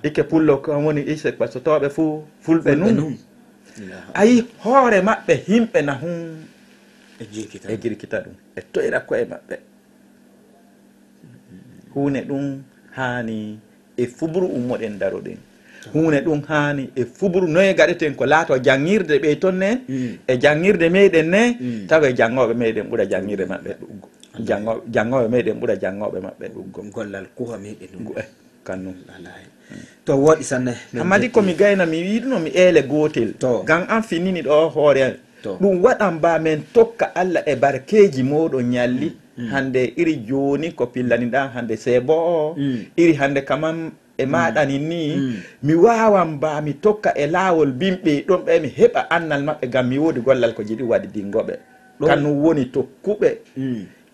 Ike pullo kan woni ise pasotooɓe fu fulɓe nun. Ayi hoore maɓɓe himɓe na hun e jirkita ɗum e toyra koye maɓɓe. Huune ɗum haani e fuburu ummoɗen daroɗen. Huune ɗum haani e fuburu noye gaɗeten ko laato janngirde ɓe ton ne e janngirde meɗen ne tawa e janngooɓe meɗen ɓura janngirde maɓɓe ɗuggo. Janngooɓe meɗen ɓura janngooɓe maɓɓe ɗuggo. Gollal kuwa meɗen ɗum. Kannu. To wooɗi sanne. Hammadi ko mi gayna mi wiɗuno mi eele gootel. Ngam an finnini ɗo hoore an. Ɗum waɗan ba men tokka Allah e barkeeji mooɗon ñalli. Hande iri jooni ko pillani ɗan hande seebo o. Iri hande kaman e maaɗani ni. Mi waawan ba mi tokka e laawol bimɓe ɗon ɓe mi heɓa annal maɓɓe ngam mi woodi gollal ko jiɗi waɗidingo ɓe. Kanum woni tokkuɓe.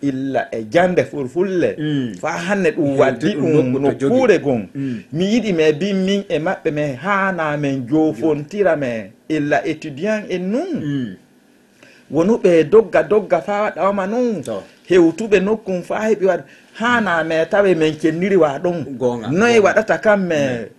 Illa e jannde fulfulde faa hannde ɗum waddi ɗum nokkuure gon. Mi yiɗi me bin min e maɓɓe me haana men joofontira me illa étudiant en nun. Wonuɓe dogga dogga faa waɗa oma nun. Hewtuɓe nokkun faa heɓi waɗa haana me tawe men cenniri wa ɗon. Noye waɗata kam me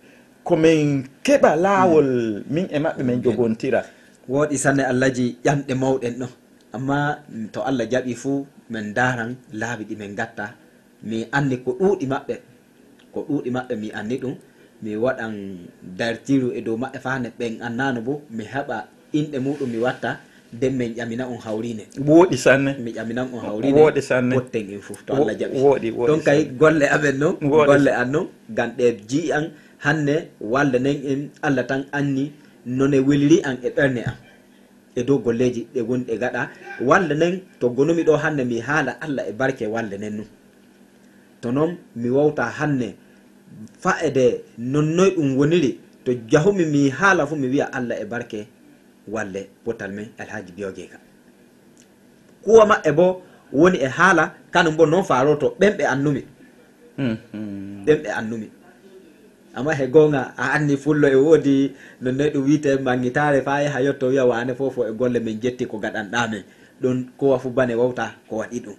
ko men keɓa laawol min e maɓɓe men jogontira. Wooɗi sanne Allaji ƴamɗe mawɗen ɗo. Amma to Allah jaɓi fuu men ndaaran laabi ɗi men ngatta. Mi anni ko ɗuuɗi maɓɓe. Ko ɗuuɗi maɓɓe mi anni ɗum. Mi waɗan dartiru e dow maɓɓe faa ne ɓen annano bo mi haɓa inɗe muɗum mi watta. Den men ƴamina on hawrine. Wooɗi sanne. Mi ƴaminan on hawrine. Wooɗi sanne. Potten en fof to Allah jaɓi. Wooɗi wooɗi. Ɗon kay golle amen non. Golle an non. Ngam ɗe jii an hanne walde nen en Allah tan anni none weliri an e ɓerne an. E dow golleeji ɗe woni ɗe gaɗa walde nen to gonumi ɗo hannde mi haala Allah e barke walde nen nun. To non mi wowta hannde fa'ede nonnoy ɗum woniri to jahumi mi haala fu mi wi'a Allah e barke walde potal men Alhaji Biyoge ka. Kuwa maɓɓe bo woni e haala kanum bo non faaroto ɓen ɓe annumi. Ɓen ɓe annumi. Amma he goonga a anni fullo e woodi nonnoy ɗum wiite mangitaare faa yaha yotto wi'a waane foofo e golle men jetti ko gaɗanɗaa men. Ɗum kowa fu bane wawta ko waɗi ɗum.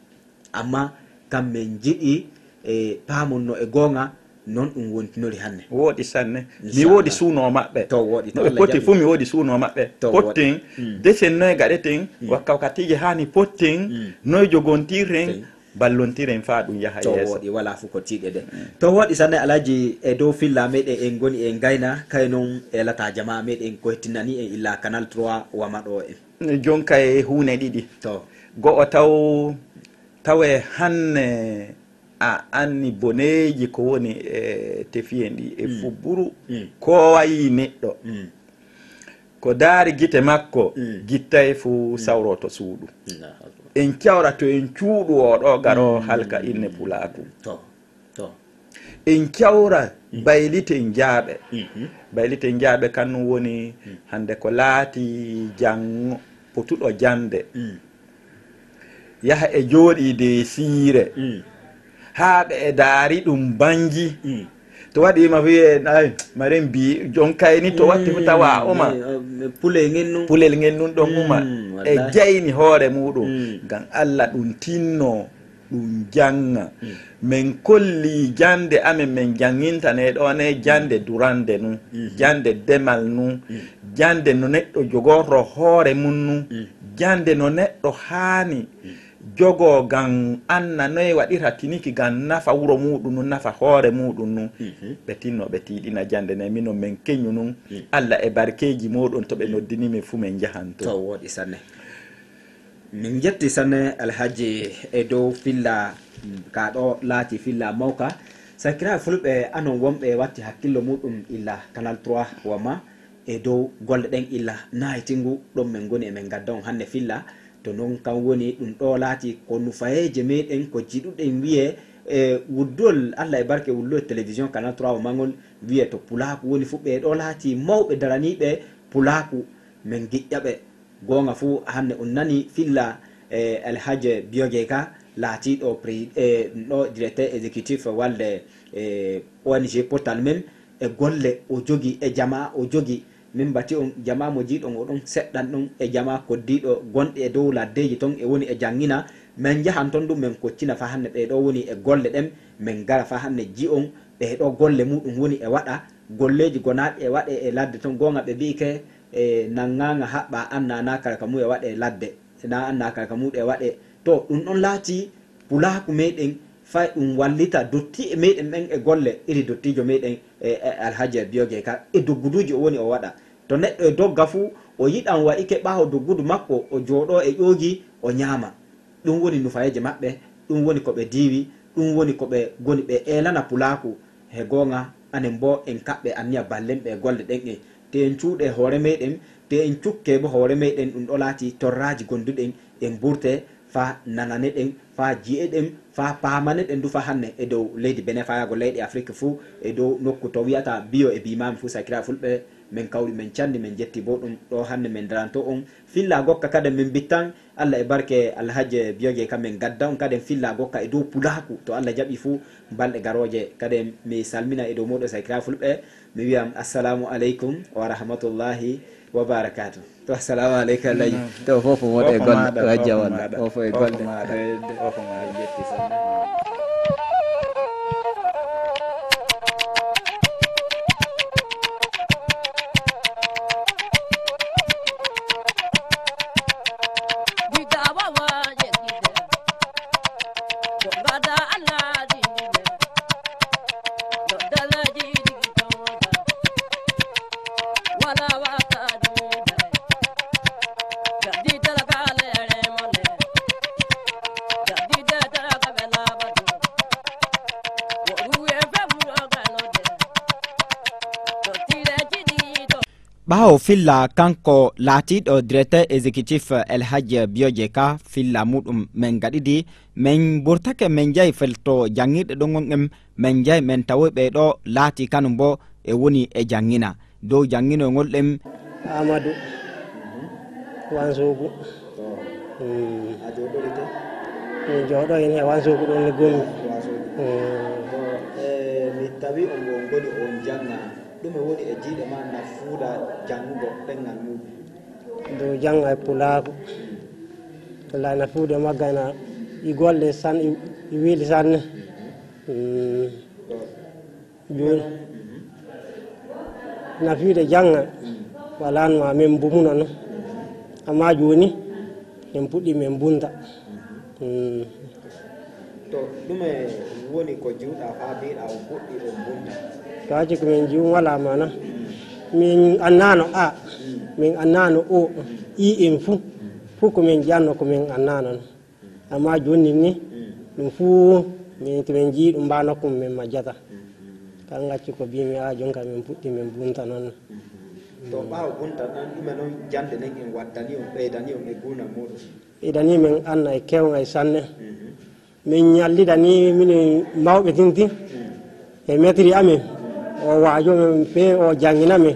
Amma kam men jiɗi e paamun no e goonga non ɗum wontinori hannde. Wooɗi sanne. Mi woodi suuno maɓɓe. To wooɗi to Allah jaɓi. No ɓe poti fu mi woodi suuno maɓɓe. To wooɗi. Potten desen noye gaɗeten wakka wakkatiije haani potten noye jogontirten. ballontiren faa ɗum yaha to yeeso. Wooɗi, walaa fof ko tiiɗe de. To wooɗi sanne, Alhaji, e dow filla meɗen en ngoni e ngayna, kay noon e lata jamaa meɗen ko hettinani en illa Canal trois wama ɗo en. Jon kay huune ɗiɗi. To. Go'o taw, tawe hanne a anni boneeji ko woni e tefiye ndi e Mm. fubburu, Mm. ko wayi neɗɗo. Mm. Ko daari gite makko, Mm. gittay fu Mm. sawroto suuɗu. Allahu Akbar. En cawra to en cuuɗu o ɗo garo Mm. halka inne pulaaku. To, to. En cawra Mm. bayliten jaaɓe. Mhm. Bayliten jaaɓe kan ɗum woni Mm. hannde ko laati janngo potuɗo jannde. Mm. Yaha e jooɗiide e siire. Mm. Haa ɓe e daari ɗum bannji. Mm. To waɗiima wiye, ay, maren bi, jon kayni to watti fu tawa Mm, uma. Eh, eh, pulel ngen nun. Pulel ngen nun ɗon uma. Mm, E wallahi. jayni hoore muɗum. Mm. Ngam Allah ɗum tinno, ɗum jannga. Mm. Min kolli jannde amen, min janngintane ɗo ne jannde durande nun, Mhm. jannde demal nun, Mm. jannde no neɗɗo jogorto hoore mum nun, Mm. jannde no neɗɗo haani Mm. jogoo ngam anna noye waɗirta tiniki ngam nafa wuro muɗum nun, nafa hoore muɗum nun. Mhm. Ɓe tinno ɓe tiiɗina jannde ne, minon min keñu nun. Mm. Allah e barkeeji muɗum to ɓe Mm. noddini min fu min njahan to. To wooɗi sanne. Min njetti sanne Alhaji e dow filla ka ɗo laati filla mawka. Sakiraaɓe fulɓe anon wonɓe watti hakkillo muɗum illa Canal trois wama e dow golle ɗen illa naayitingu ɗon min ngoni e min ngadda on hannde filla. To non kan woni ɗum ɗo laati ko nufayeeje meɗen ko jiɗuɗen wiye e wudduwol Allah e barke wulluwol télévision Canal trois wama ngol wiye to pulaaku woni fu ɓe ɗo laati mawɓe daraniiɓe pulaaku min giƴƴa ɓe. Goonga fuu, hannde on nanii filla e Alhaji Biyoge ka, laatiiɗo pre-, e, ɗum ɗo directeur exécutif walde e O N G Potal men, e golle o jogi, e jamaa o jogi. Min mbati on, jamaa mo jiiɗon o ɗon seɗɗan ɗon, e jamaa koddiiɗo gonɗi e dow laddeeji ton e woni e janngina. Min njahan ton ɗum, min koccina faa hannde ɓee ɗoo woni e golle ɗen, min ngara faa hannde ji'on ɓee ɗoo golle muɗum woni e waɗa, golleeji gonaaɗi e waɗee e ladde ton. Goonga ɓe mbi'i ke, e, nanngaanga haɓɓa, annaa naa kala ka mum e waɗee ladde, naa annaa kala ka mum e waɗee. To, ɗum ɗon laati pulaaku meɗen, fay ɗum wallita dotti'en meɗen ɓen e golle, iri dottiijo meɗen, e, e, Alhaji Biyoge ka, e dogguduuji o woni o waɗa. To neɗɗo e dogga fuu, o yiɗan wa ike ɓaawo doggudu makko, o jooɗoo e ƴoogi, o ñaama. Ɗum woni nufayeeje maɓɓe, ɗum woni ko ɓe diiwi, ɗum woni ko ɓe ngoni ɓe eelana pulaaku. He goonga, anen boo en kaɓɓe anniya ballen ɓe golle ɗen e te en cuuɗe hoore meɗen, te en cukke bo hoore meɗen, ɗum ɗo laati torraaji gonduɗen, en burte faa nanane ɗen, faa ji'e ɗen, faa paamane ɗen du faa hannde e dow leydi Benin faa yaago leyɗe Afrik fuu, e dow nokku to wi'ata Biyo e Bimaami fuu, sakira fulɓe, men kawri men canndi, men jetti bo ɗum ɗo hannde men daranto on. Filla gokka kaden min bittan, Allah e barke Alhaji Biyoge ka min gadda on kaden filla gokka e dow pulaaku. To Allah jaɓi fuu balɗe garooje kaden mi salmina e dow moɗo sakira fulɓe. Mi wiyam assalamu aleykum wa rahmatullahi wa barakatuh. To assalamu aleykum Alhaji. Mm. To fof ko moɗo e golle. Wajja walla. O fof e golle. Ɓaawo filla kanko laatiiɗo directeur exécutif El Hadj Bioje ka filla muɗum men gaɗidi, men burtake men njahi felto janngirɗe ɗo ngonɗen, men njahi men tawoy ɓe ɗo laati kanum bo e woni e janngina. Dow jannginol ngol ɗen. Amadou Wansugu. To. Mm. A jooɗoyte? Mi jooɗoyi he Wansugu ɗon mi gumi. Wansugu. Mm. To, e, mi tawi on won ngoni on jannga. Ɗume woni e jiiɗe ma nafuuda janngugo ɗemngal muɗum? Dow jannga e pulaaku. Wallahi nafuuda magga ina i golle san-, i, i weli sanne. Mm. To. Jooni, nafiide jannga, walaa no ma min mbumuna no. Ammaa jooni, min puɗɗii min mbunta. Mm. To ɗume woni ko jiwɗa faa mbiiɗa on puɗɗi on mbunta? Kaaji ko min jiwum walaa maana. Min annaano A, min annaano O, I en fuu. Fuu ko min jiyanno ko min annaano non. Amma jooni ni, ɗum fuu min, to min njii ɗum mbaa nokku min majjata. Kan ngacci ko mbiimi a jonka min puɗɗi min mbunta non. To ɓaawo bunta ɗan, ɗume non jannde nden en waddani on, ɓeydani on e guuna muuɗum? Ɓeydani min anna e kewnga e sanne. Min ñallida ni minen mawɓe tinti e maître amin, o waajo min fee o janngina min.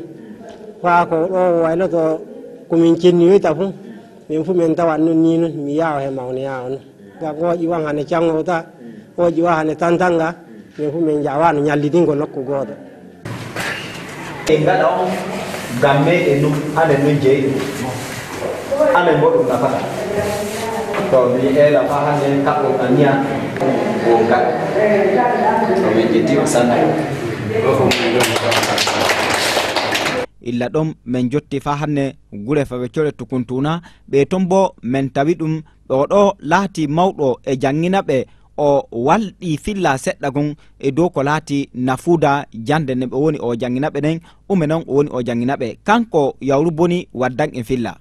Faa ko ɗo wayloto ko min cenniyoyta fu, min fu min tawa non ni non, mi yawa he mawniya on. Ga ko ƴiwan hane cango ta, o ƴiwa hane tantanga, min fu min jawa no ñallidingo nokku gooto. En ngaɗa on ngam meɗen nun, amen nun jeyɗo. Amen bo ɗum nafata. To mi eela faa hande kaɓɓon anniya ko ngaɗa. To min ƴetti on sanne. Illa ɗon min jotti faa hande gure fawe cole tukuntuuna, ɓe ton bo min tawi ɗum, ɗo ɗo laati mawɗo e janngina ɓe, o walɗi filla seɗɗa gon e dow ko laati nafuuda jannde nde ɓe woni o janngina ɓe nden, ume non o woni o janngina ɓe. Kanko Yawru Boni waddan en filla.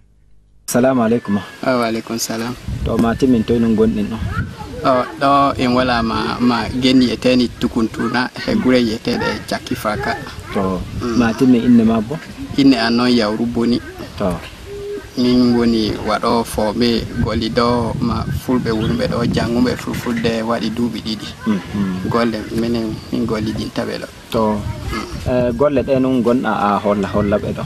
Salaamu aleykum. Ah, wa aleykum salam. To ma timmin toy nun gonɗen ɗo? O ɗo en wala ma, ma genni e teni tukuntuna he gure yeteɗe Cakki Faka. To ma timmin inne ma bo? Inne an non Yawru Boni. To min woni waɗo fooɓe gollido ma fulɓe wonɓe ɗo jannguɓe fulfulde waɗi duuɓi ɗiɗi. Mhm. Golle minen min gollidinta ɓe ɗo. To eh, golle ɗe nun gonɗa a holla holla ɓe ɗo?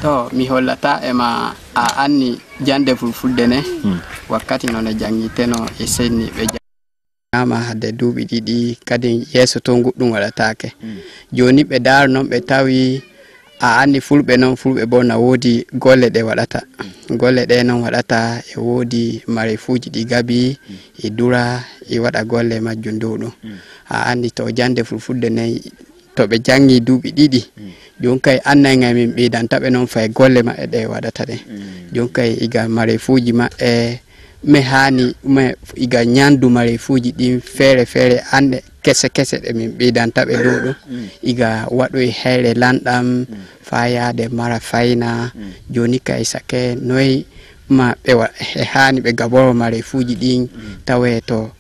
To mi hollata e ma a anni jande fulfulde ne. Hmm. Wakkati noon e janngiteno e senni ɓe janngaama hadde duuɓi ɗiɗi, kadi yeeso to nguɗɗum waɗataake. Hmm. Jooni ɓe ndaaro noon ɓe tawi a anni fulɓe noon, fulɓe bo na woodi golle ɗe waɗata. Hmm. Golle ɗe noon waɗata e woodi mareefuuji ɗi gabi, hmm, e dura, e waɗa golle majjum dow ɗum. Hmm. A anni to jande fulfulde ne to ɓe janngii duuɓi ɗiɗi, mm, jooni kay annay ngay min ɓeydanta ɓe noon fay golle maɓɓe ɗe waɗata ɗen. Mm. Jooni kay iga mareefuuji maɓɓe, ɗume haani, ɗume iga ñanndu mareefuuji ɗin feere feere anɗe kese kese ɗe min ɓeydanta ɓe dow ɗum. Mm. Iga waɗoy hayre lanɗam, mm, faa yaade mara fayna. Mm. Jooni kay sake noy ma ɓe wa-, e haani ɓe gaboro mareefuuji ɗin, mm, tawee to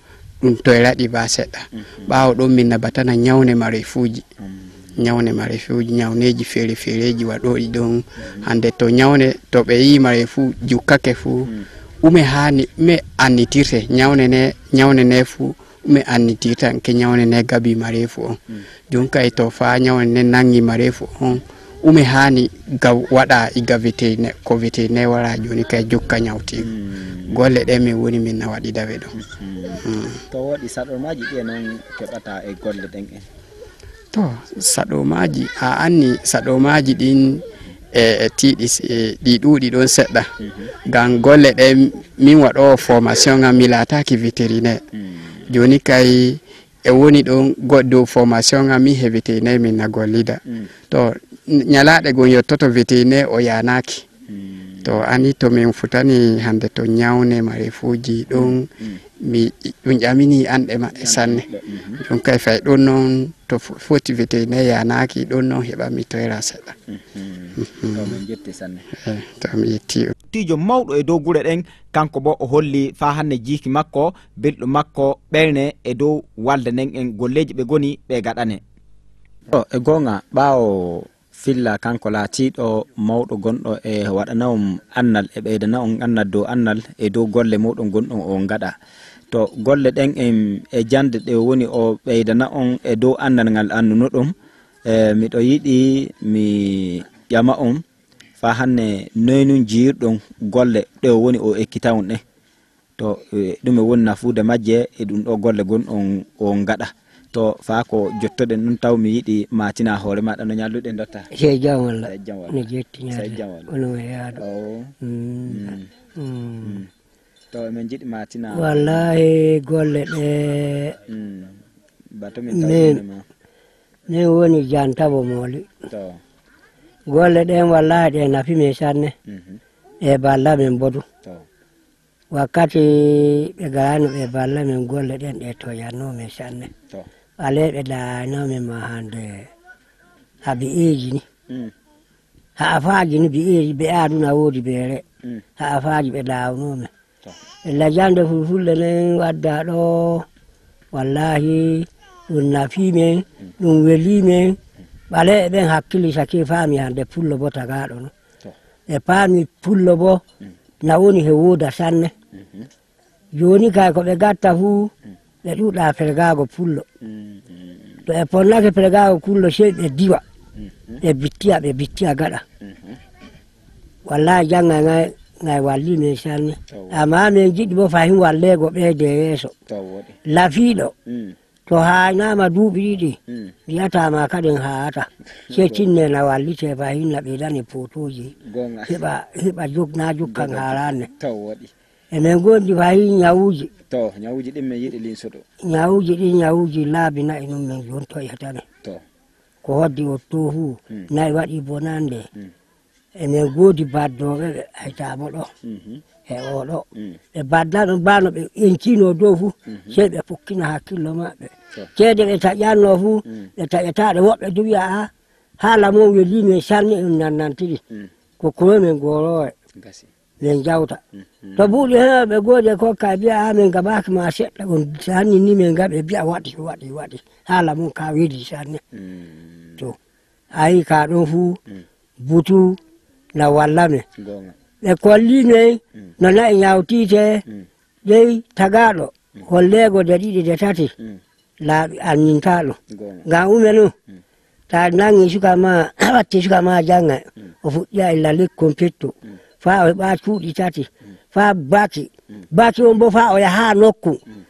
ɗum toyraɗi ba seɗɗa. Mhm. Ɓaawo ɗum min nabatana ñawne mareefuuji. Mm. Ñawne mareefuuji, ñawneeji feere feereeji waɗooɗi ɗum. Mhm. Hande to ñawne, to ɓe yii mareefu jukkake fu, mm, ume haani, ume annitirte ñawne ne, ñawne ne fu, ume annitirta ke ñawne ne gabi mareefu on. Mm. Jooni kay to faa ñawne ne nangi mareefu on, ume haani ga waɗa iga vétérinaire, ko vétérinaire wara jooni kay jokka ñawtiigu. Mm. Golle ɗe min woni min na waɗida ɓe ɗo. Mm. Mm. To woɗi saɗormaaji ɗi e noon keɓata e golle ɗen en? To saɗormaaji, a anni saɗormaaji ɗin e, e tiiɗi s-, e ɗi ɗuuɗi ɗon seɗɗa. Mhm. Ngam golle ɗe min waɗoowo formation am mi laataaki vétérinaire. Mm. Jooni kay e woni ɗon go-, dow formation am, min he vétérinaire min na gollida. Mm. To, n-, ñalaaɗe gon yottoto vétérinaire o yaanaaki. Mm. To, ani to min futani hande to ñawne mareefuuji ɗon, mm, mi, ɗum ƴamini anɗe maɓɓe sanne. Anɗe maɓɓe, mhm. Ɗum kay fay ɗum noon to fo-, foti vétérinaire yaanaaki ɗum noon heɓa mi toyra seɗɗa. Mhm. Mhm. To, min jetti sanne. Eh, to, mi yetti on. Tiijo mawɗo e dow gure ɗen, kanko bo o holli faa hanne jiiki makko, bilɗo makko ɓerne e dow walde nden en golleeji ɓe goni ɓe gaɗane. To, e goonga, ɓaawo filla kanko laatiiɗo mawɗo gonɗo e waɗana on annal e ɓeydana on annal dow annal e dow golle muɗum gonɗon on gaɗa. To, golle ɗen en e jande ɗe woni o ɓeydana on e dow annal ngal annunoɗon, e miɗo yiɗi mi ƴama on faa hanne noy nun jiyirɗon golle ɗe o woni o ekkita on ɗen. To, e, ɗume woni nafuude majje e ɗum ɗo golle gon on, on gaɗa. To, faa ko jottoɗen ɗum taw mi yiɗi maatina hoore maɗa no ñalluɗen dotta. Sey jam walla. Sey jam walla. No jetti ñaade. Sey jam walla. Ono e yaadu. Oo. Mm. Mm. Mm. Mm. To, emin jiɗi maatina. Wallaahi golle ɗe. Mm. Bato min min, tawdinema. Min woni jantabo mooli. To. Golle ɗen wallaahi ɗe nafi min sanne. Mhm. E balla min bodu. To. Wakkati ɓe garano ɓe balla men golle ɗen ɗe toyanno men sanne. To. Ɓaleeɓe daayno men ma hande habi'eeji ni. Mm. Ha'afaaji ni bi'eeji be aaduna woodi beere. Mm. Ha'afaaji ɓe daawno men. To. E lajande fulfulde nen wadda ɗo, wallahi, ɗum nafi men, mm, ɗum weli men. Mm. Ɓaleeɓe ɓen hakkili saki faami hande pullo bo tagaaɗo no. To. Ɓe paami pullo bo, mm, na woni he wooda sanne. Mhm. Jooni kay ko ɓe gatta fu, mm, ɓe ɗuuɗa pergaago pullo. Mm, mm, mm. To ɓe ponnake pergaago pullo, sey ɓe diwa. Mhm. Ɓe bittiya, ɓe bittiya gaɗa. Mhm. Wallahi jannga ngay, ngay walli men sanne. Taw. Amma men jiɗi bo fahin walleego ɓeyde yeeso. Taw woɗi. Lafiiɗo. Mm. To haanama duuɓi ɗiɗi, mm, wiyata ma kaden haata. Sey tinne na wallite fahin na ɓeydane potoji. Gonga. Heɓa, heɓa jog-, na jokkan. Gonga. Haalane. Taw woɗi. Emen gondi fahin ñawuji. To, ñawuji ɗin men yiɗi linsoɗo. Ñawuji ɗin, ñawuji laabi na'i nun men jonto yatane. To. Ko hoddi o to fu, mm, na'i waɗi bonande. Mm. Emen goodi baddooɓe ɓe aytaamo ɗo. Mhm. E oo ɗo. Mm. Ɓe badda ɗum baa no ɓe encino dow fu, mhm, sey ɓe pukkina hakkillo maɓɓe. To. Ceede ɓe taƴanno fu, mm, ɓe taƴata ɗe. Woɓɓe du wi'a, "A, haala mon weli men sanne, en nannantiri." Mm. Ko koye men gooroowe. Gasi. Men jawta. Mhm. To buuɗi heewɓe goodi e kokka e bi'a, "A, men gabaaki ma seɗɗa, on sanni ni men gaɓe," bi'a, "Waɗi, waɗi, waɗi. Haala mon ka weli sanne." Mm. To. Ayi ka ɗon fu, mm, butu na walla men. Gonga. Ɓe kolli men, mm, no na'i ñawtite, mm, dey tagaaɗo, mm, holleego de ɗiɗi de tati, mm, laaɓi anninta ɗum. Gonga. Ngam ume nun? Mm. Ta nangi suka ma, watti suka ma janga, mm, o fuɗɗi a illa lekkon petto, mm, faa o heɓa cuuɗi tati, mm, faa baki, mm, baki on bo faa o yaha nokku. Mm.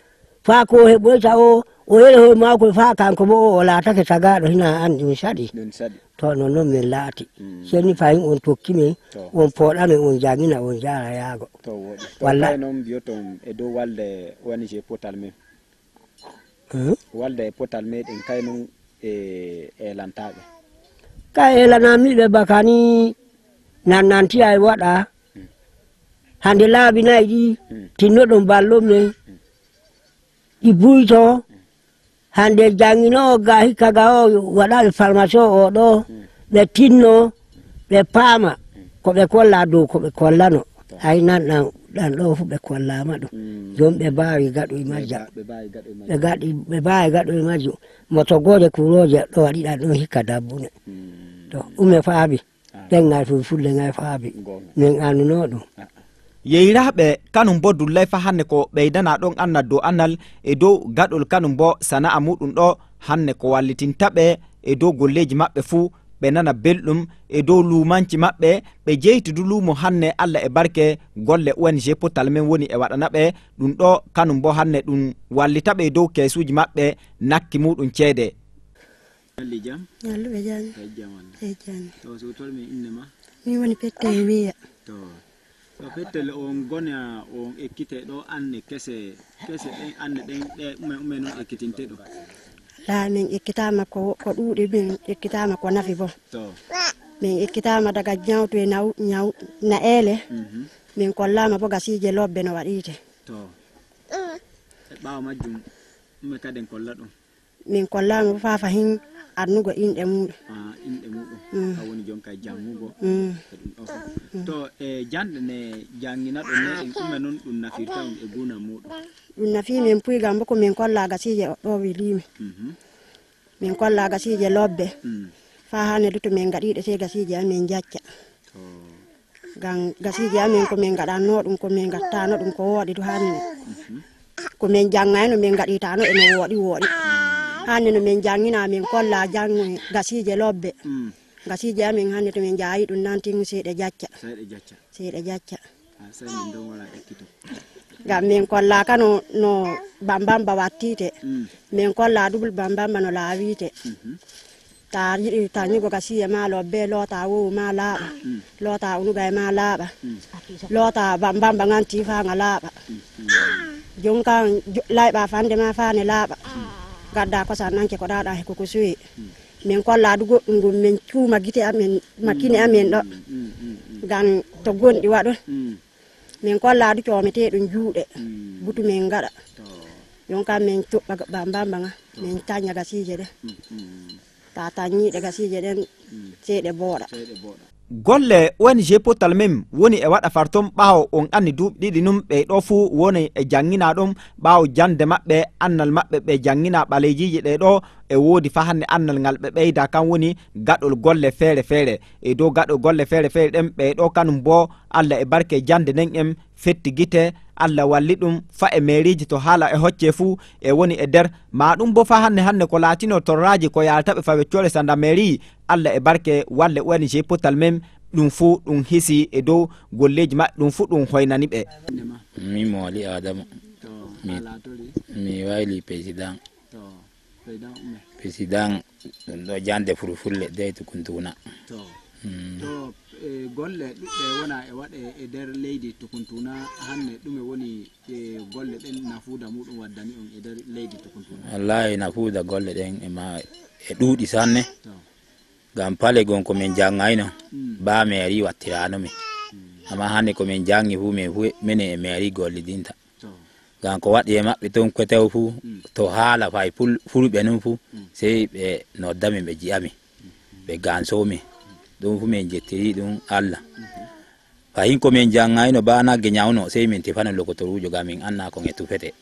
Faa ko o heɓoyta o, o yele hoy maako faa kanko bo o, o laatake tagaaɗo hina anndi ɗum saɗi. Ɗum saɗi. To no non min laati. Mm. Seni fayin on tokki min, to, on pooɗa min, on jangina, on jaara yaago. To woɗi. To walla kay non mbiyoton e dow walde O N G potal men. Hmm? Walde e potal meɗen kay non e, e lantaaɓe. Kay e lanamiɓe bakani nannanti ay waɗa. Mm. Hande laabi nayi ɗi, mm, tinnoɗon ballon men. Mm. Ɗi buyto, hande jannginoowo ga hikka ga o waɗaɓe formation o ɗo, mm, ɓe tinno, ɓe paama, mm, ko ɓe kolla dow ko ɓe kollano. To. Hay nan ɗan, ɗan ɗo fu ɓe kollama ɗum. Mm. Jom ɓe baawi gaɗo e majja. Ɓe ba-, ɓe baawi gaɗo e majja. Ɓe gaɗi, ɓe baawi gaɗo e majjo. Mo to goode kuurooje ɗo waɗi ɗan ɗon hikka dabbune. Mm. To, ume faabi. Ah. Ɗen ngay fulfulde ngay faabi. Goonga. Min annuno ɗum. Ah, ah. Yeyraaɓe kanum bo dullay fa hannde ko ɓeydana ɗon annal dow annal e dow gaɗol kanum bo sana'a muɗum ɗo hannde ko wallitinta ɓe e dow golleeji maɓɓe fuu, ɓe nana belɗum e dow luumanci maɓɓe, ɓe jeytu du luumo hannde Alla e barke golle O N G potal men woni e waɗana ɓe ɗum ɗo kanum bo hannde ɗum wallita ɓe e dow keesuuji maɓɓe nakki muɗum ceede. Alli jam? Alluɓe jam. Tawi jam walla? Tawi jam. To, so tawii min innde ma? Min woni Pette e Wiya. To. To Pette le on gona on ekkite ɗo anne kese, kese ɗen anne ɗen ɗe ume, ume non ekkitinte ɗo? La min ekkitama ko, ko ɗuuɗi, min ekkitama ko nafi bo. To. Min ekkitama daga ñawtu e naw-, ñaw-, naele. Mhm. Min kollama bo gasiije lobbe no waɗite. To. E ɓaawo majjum, ume kaden kolla ɗum? Min kollaama faa fahin annugo inɗe muuɗum. Ah, inɗe muuɗum. Mm. Ka woni jonka janngugo. Mm. E ɗum ɗo fof. Mm. To, e janɗe ne jannginaɗo ne en ume noon ɗum nafirta on e guna muuɗum? Ɗum nafi min puy gam ko min kolla gasiije o ɗo weli min. Mhm. Min kolla gasiije lobbe. Mm. Faa hannde du to min ngaɗi ɗe sey gasiije amen jacca. To. Ngam gasiije amen ko min ngaɗanno ɗum, ko min ngattano ɗum ko wooɗi du hannde. Mhm. Ko min janngayno min ngaɗitano e no wooɗi wooɗi. Mm. Hannde no min janngina min kolla janngo gasiije lobbe. Mm. Gasiije amen hannde to min jaayi ɗum nantin sey ɗe jacca. Sey ɗe jacca. Sey ɗe jacca. Ah, sey min ɗon wala ekkito. Ngam min kollaka no, no bambamba wattite. Mm. Min kolla dubul bambamba no laawite. Mhm. Ta yiɗi ta ñigo gasiije ma lobbe, loota wowu ma laaɓa. Mm. Loota unugay ma laaɓa. Mm. Loota bambamba ngan tiifa nga laaɓa. Mm, mm. Jon kan jo-, layɓa fande ma faa ne laaɓa. Mm. Gadda kosan nanke ko ɗaɗa he ko ko suwi. Mm. Min kolla du goɗɗum ngum min cuuma gite amen, ma kine amen ɗo. Mm, mm, mm, mm. Ngam to gonɗi waɗo. Mm. Min kolla du coometeeɗum juuɗe. Butu min ngaɗa. Ɗum kam min toɓɓa bambambaŋa. Min taña gasiije ɗen. Ta tañiiɗe gasiije ɗen, sey ɗe booɗa. Golle O N G Potal men woni e waɗa fartom ɓaawo on anni duuɓi ɗiɗi nun ɓey ɗo fuu woni e janŋina ɗum ɓaawo jande maɓɓe, annal maɓɓe ɓe janŋina ɓaleejiiji ɗe ɗo e woodi fa hande annal ngal ɓe ɓeyda kan woni gaɗol golle feere feere. E dow gaɗol golle feere feere ɗen ɓey ɗo kanum bo Alla e barke jande nden en fetti gite, Alla walli ɗum fa e meeriiji to haala e hocce fuu e woni e der. Maa ɗum bo fa hanne hanne ko laatino torraaji ko yaaltaɓe fa weccoore sanda meeri, Alla e barke walle O N G Potal men, ɗum fuu ɗum hisi e dow golleeji maɓɓe, ɗum fuu ɗum hoynani ɓe. Min mo Ali Adamu. Mi, mi wayli président. Président ɗum ɗo jande fulfulde dey Tukuntuna. To, e golle ɗuɗɗe wona e waɗe e nder leydi Tukuntuna, hanne ɗume woni e golle ɗen nafuuda muɗum waddani on e nder leydi Tukuntuna? Wallahi nafuuda golle ɗen e ma e ɗuuɗi sanne. Ngam pale gon ko min janŋayno, ba meeri wattirano min. Amma hande ko min janŋi fu min fu menen e meeri gollidinta. Ngam ko waɗi e maɓɓe ton kotew fu, to haala fay fulɓe nun fu, sey ɓe nodda min ɓe ji'a min, ɓe gansoo min. Ɗum fu min jettiri ɗum Alla. Fahin ko min janŋayno ba nagge nyawno, sey min tefano lokotoruujo ga min anna ko nge tufete.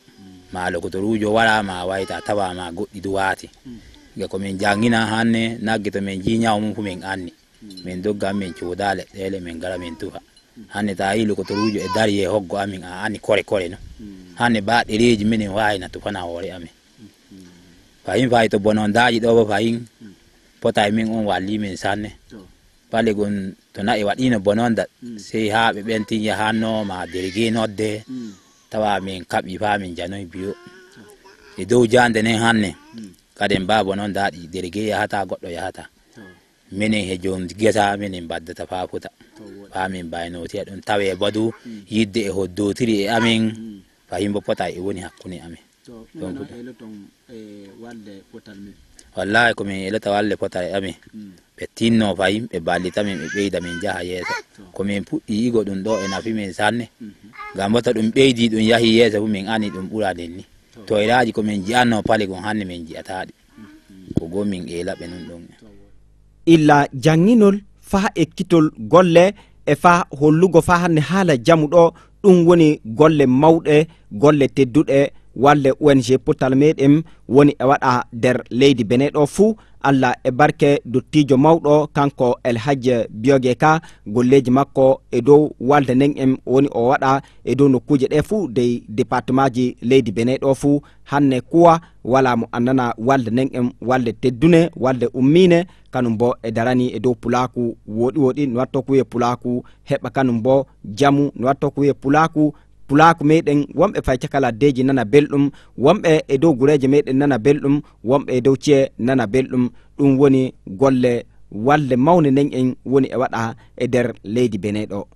Ma lokotoruujo wara ma wayta tawa ma goɗɗi du waati. Ga ko min janŋina hanne nagge to min jii nyaw mum fu min anni. Min dogga min cooda leɗɗeele min gara min tufa. Hanne ta yi lokotoruujo e dari e hoggo amin a ani kore kore no. Hanne ba ɗereeji menen waayna tufana hoore amin. Fahin fayi to bonondaaji ɗo bo fahin pota e min on walli min sanne. Pale gon to na'i waɗino bononda sey haa ɓe ɓen tin yahanno ma derege nodde tawa min kaɓi fa min janoy biyo. E dow jande nen hanne kaden ba bononda ɗi derege yahata goɗɗo yahata. Menen he joom gesa menen mbaddata faa fota. Faa min mbaynotiya ɗum tawe badu yidde e hoddotiri e amin. Faa himbo pota e woni hakkunde amin. To ɗum ɗon no eloton e walde potal men. Wallahi ko min elota walde potal e amin. Ɓe tinno fayin ɓe ballita min ɓe ɓeyda min jaha yeeso. Ko min puɗɗi yigo ɗum ɗo e nafi min sanne. Ngam wota ɗum ɓeydi ɗum yahi yeeso fu min ani ɗum ɓura nden ni. Toyraaji ko min ji'anno pale gon hanne min ji'ataaɗi. Ko goo min eela ɓe nun ɗon. Illa janŋinol faa ekkitol golle e faa hollugo faa hanne haala jamu ɗo ɗum woni golle mawɗe, golle tedduɗe, walle O N G potal meɗen woni e waɗa der leydi Bene ɗo fuu. Alla e barke dottiijo mawɗo kanko El Hadj Bioge ka golleeji makko e dow walde nden en woni o waɗa e dow nokkuuje ɗe fuu dey departemaaji leydi Bene ɗo fuu. Hanne kuwa walaa mo annana walde nden en walde teddune walde ummiine kanum bo e darani e dow pulaaku wooɗi wooɗi no watto kuye pulaaku heɓa kanum bo jamu no watto kuye pulaaku. Pulaaku meɗen wonɓe fay caka laddeeji nana belɗum, wonɓe e dow gureeje meɗen nana belɗum, wonɓe e dow ci'e nana belɗum. Ɗum woni golle walde mawne nden en woni e waɗa e nder leydi Bene ɗo.